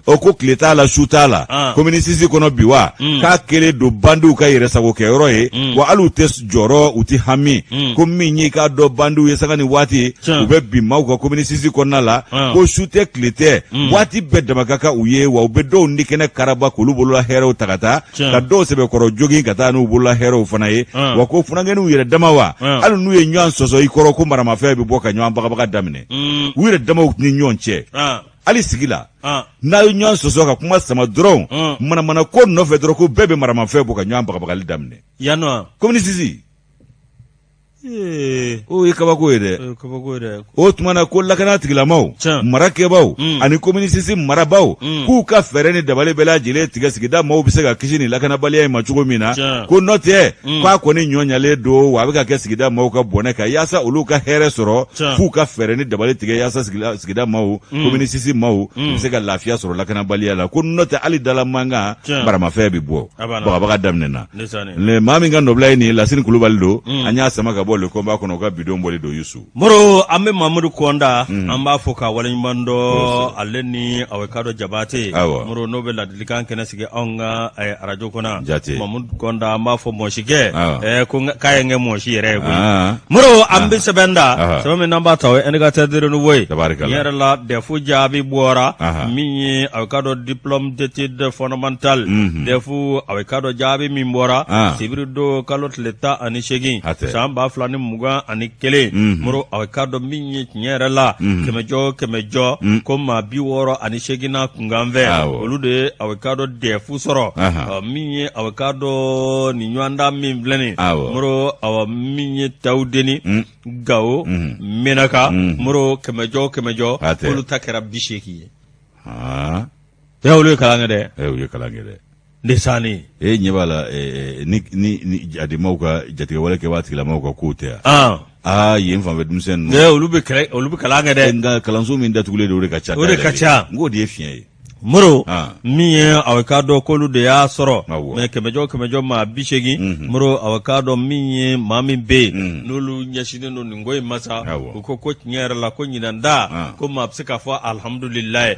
ɔ ko tile t'a la su t'a la komini sisi kɔnɔ bi wa k'a kɛlen don bandiw ka yɛrɛsagokɛyɔrɔ ye wa hali u tɛ jɔrɔ u tɛ hami ko min y'i k'a dɔn bandiw ye sanga ni waati u bɛ bin maaw kan komini sisi kɔnɔna la ko su tɛ tile tɛ waati bɛɛ dama ka kan u ye wa u bɛ dɔw ni kɛnɛ karaba k'olu bolola hɛrɛw ta ka taa ka dɔw sɛbɛkɔrɔ jogin ka taa n'u bolola hɛrɛw fana ye wa ko funankɛninw yɛrɛ dama wa hali n'u ye ɲɔgɔn sɔsɔ i kɔrɔ ko maramafɛn bɛ bɔ ka ɲɔgɔn bagabaga daminɛ u yɛrɛ damaw ni ɲɔgɔn cɛ hali sigi la n'a ye ɲɔgɔn sɔsɔ ka kuma sama dɔrɔn manamana ko nɔfɛ dɔrɔn ko bɛɛ bɛ maramafɛn bɔ ka ɲɔgɔn bagabagali daminɛ yan nɔ komini sisi o ye kabako ye dɛ o tuma na ko lakana tigilamaw marakɛbaw ani komini sisi marabaaw k'u ka fɛɛrɛ ni dabali bɛɛ lajɛlen tigɛ sigida maaw bɛ se ka kisi nin lakanabaliya in ma cogo min na ko n'o tɛ k'a kɔni ɲɔ ɲalen don wa a bɛ ka kɛ sigida maaw ka bɔnɛ kan yaasa olu ka hɛrɛ sɔrɔ f'u ka fɛɛrɛ ni dabali tigɛ yaasa sigida maaw komini sisi maaw u bɛ se ka lafiya sɔrɔ lakanabaliya la ko n'o tɛ hali dala mankan maramafɛn bɛ bɔ bagabaga daminɛna maa min ka nɔbila ye nin ye Lasini Kulubali don an y'a sama ka bɔ Le Combat kɔnɔ u ka bi don bɔli don Yusu Moro an bɛ Mamadu Kɔnda an b'a fo k'a waleɲuman dɔn ale ni aw k'a dɔn Jabate Moro n'o bɛ ladilikan kɛnɛ sigi anw ka arajo kɔnɔ Mamadu Kɔnda an b'a fɔ mɔsikɛ ko k'a ye n kɛ mɔsi yɛrɛ ye koyi Moro an bɛ sɛbɛn da sɛbɛn min n'an b'a ta o ye Indicateur du Renouveau ye yɛrɛ la DEF jaabi bɔra min ye aw k'a dɔn diplôme d'études fondamentales DEF aw k'a dɔn jaabi min bɔra sibiri don kalo tile 18 san 2021 Moro aw k'a dɔn min ye tiɲɛ yɛrɛ la kɛmɛjɔ kɛmɛjɔ ko maa 68 na kunkanfɛ olu de ye aw k'a dɔn DEF sɔrɔ min ye aw k'a dɔn nin ɲɔgɔndan min filɛ nin Moro awa min ye Tawudeni Gawo Menaka Moro kɛmɛjɔ kɛmɛjɔ olu ta kɛra 80 ye ɛ olu ye kalan kɛ dɛ ɛ u ye kalan kɛ dɛ Ndesani e ɲɛ b'a la ni ni jademaw ka jatigɛwale kɛbaa tigilamaw ka kow tɛ yan aa yen fanfɛ denmisɛn ninnu olu bɛ olu bɛ kalan kɛ dɛ nka kalanso min datugulen don o de ka ca o de ka ca n k'o de ye fiɲɛ ye Moro min ye aw k'a dɔn k'olu de y'a sɔrɔ mais kɛmɛjɔ kɛmɛjɔ maa 80 Moro aw k'a dɔn min ye maa min bɛ yen n'olu ɲɛsinnen don nin ko in ma sa u ko ko tiɲɛ yɛrɛ la ko ɲinan ta ko maa bɛ se k'a fɔ alihamudulilayi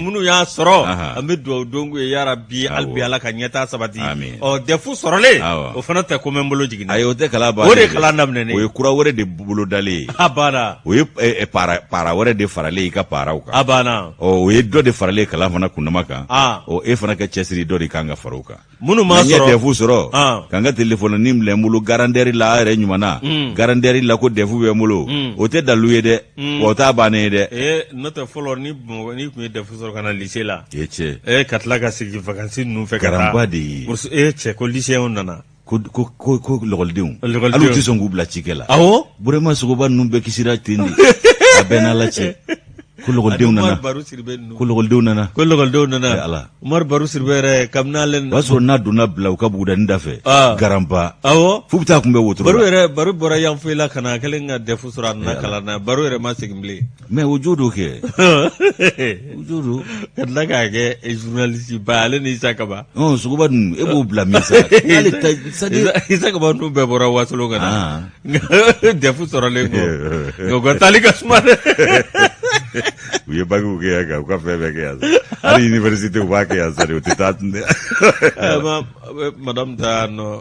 minnu y'a sɔrɔ an bɛ dugawu don k'u ye yarabi hali bi Ala ka ɲɛtaa sabati ɔ DEF sɔrɔlen o fana tɛ ko mɛn bolo jigin ayi o tɛ kalan o de kalan daminɛnen o ye kura wɛrɛ de bolodalen ye a banna o ye para wɛrɛ de faralen i ka paraw kan a banna o ye dɔ de fara faralen kalan fana kundama kan, ɔ e fana ka cɛsiri dɔ de kan ka fara o kan. Minnu m'a sɔrɔ, n ye sɔrɔ. DEF sɔrɔ ka n ka telefɔni minɛ n bolo grandeur la, a yɛrɛ ɲuman na grandeur la ko DEF bɛ n bolo, o tɛ dalilu ye dɛ, wa o t'a bannen ye dɛ. Ee, n'o tɛ fɔlɔ ni Bamakɔ n'i tun ye DEF sɔrɔ ka na lycée la, e cɛ, ee, ka tila ka segin vacances ninnu fɛ ka taa Garanba de ye. Ee cɛ, ko lycéenw nana. Ko lɔgɔlidenw. Lɔgɔlidenw. Hali u tɛ sɔn k'u bila cikɛ la. Awɔ. Burema Sogoba ninnu bɛɛ kisira ten de, a bɛɛ n'Ala cɛ, ko lɔgɔlidenw nana. Umaru Baru Sidibe ninnu. Ko lɔgɔlidenw nana. Ko lɔgɔlidenw nana. Eh, Ala. Umaru Baru Sidibe yɛrɛ kabini ale O y'a sɔrɔ n'a donna bila u ka bugudani da fɛ, garanba, f'u bɛ taa kunbɛn wotoro Baru la. yɛrɛ, Baru bɔra Yanfolila ka na, a kɛlen ka DEF sɔrɔ, a nana kalan na, Baru yɛrɛ ma segin bilen. Mais o jo don kɛ, o jo don. Ka tila k'a kɛ journaliste ba, ale ni Isa Kaba. Ɔn, Sogoba ninnu, e b'o bila min sa, n'ale ta, c'est à dire Isa Kaba ninnu bɛɛ bɔra Wasolon ka na. DEF sɔrɔlen kɔ, nka u ka taali ka suma dɛ. U ye bakiw kɛ yan, u ka fɛn bɛɛ kɛ yan sa, hali université u b'a kɛ yan sa de, u tɛ taa tun dɛ. Madame ta nɔ.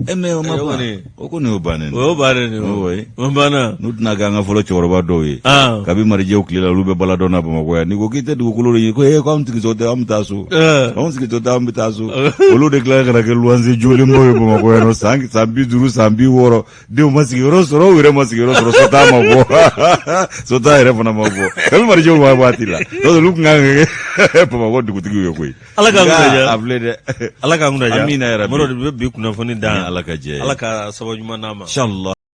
E mais o ma O ban. kɔni. O kɔni y'o bannen. O y'o bannen de ye. O oui. O banna. N'u tɛna kɛ an ka fɔlɔ cɛkɔrɔba dɔw ye. Kabi marijɛw tile la, olu bɛ baladɔn na Bamakɔ yan. N'i ko k'i tɛ dugukolo de ɲini, ko ee, k'anw sigitɔ tɛ, an bɛ taa so. Anw sigitɔ tɛ, an bɛ taa so. Olu de tilala ka na kɛ luwanse jɔlenbaw ye Bamakɔ yan nɔ, san 50, san 60. Denw ma sigiyɔrɔ sɔrɔ, u yɛrɛ ma sigiyɔrɔ sɔrɔ, so ma bɔ. So yɛrɛ fana ma bɔ. Kabi marijɛw b'a waati la. Donc olu tun kan ka kɛ Bamakɔ dugutigiw ye koyi. Ala k'an Nka, kunna diya. a filɛ dɛ. Ala k'an kunna diya. Amina ya Rabbi. Mɔrɔ de bɛ bi kunnafoni dan. Ni Ala ka jɛ ye. Ala ka sababu ɲuman d'an ma. Inshallah.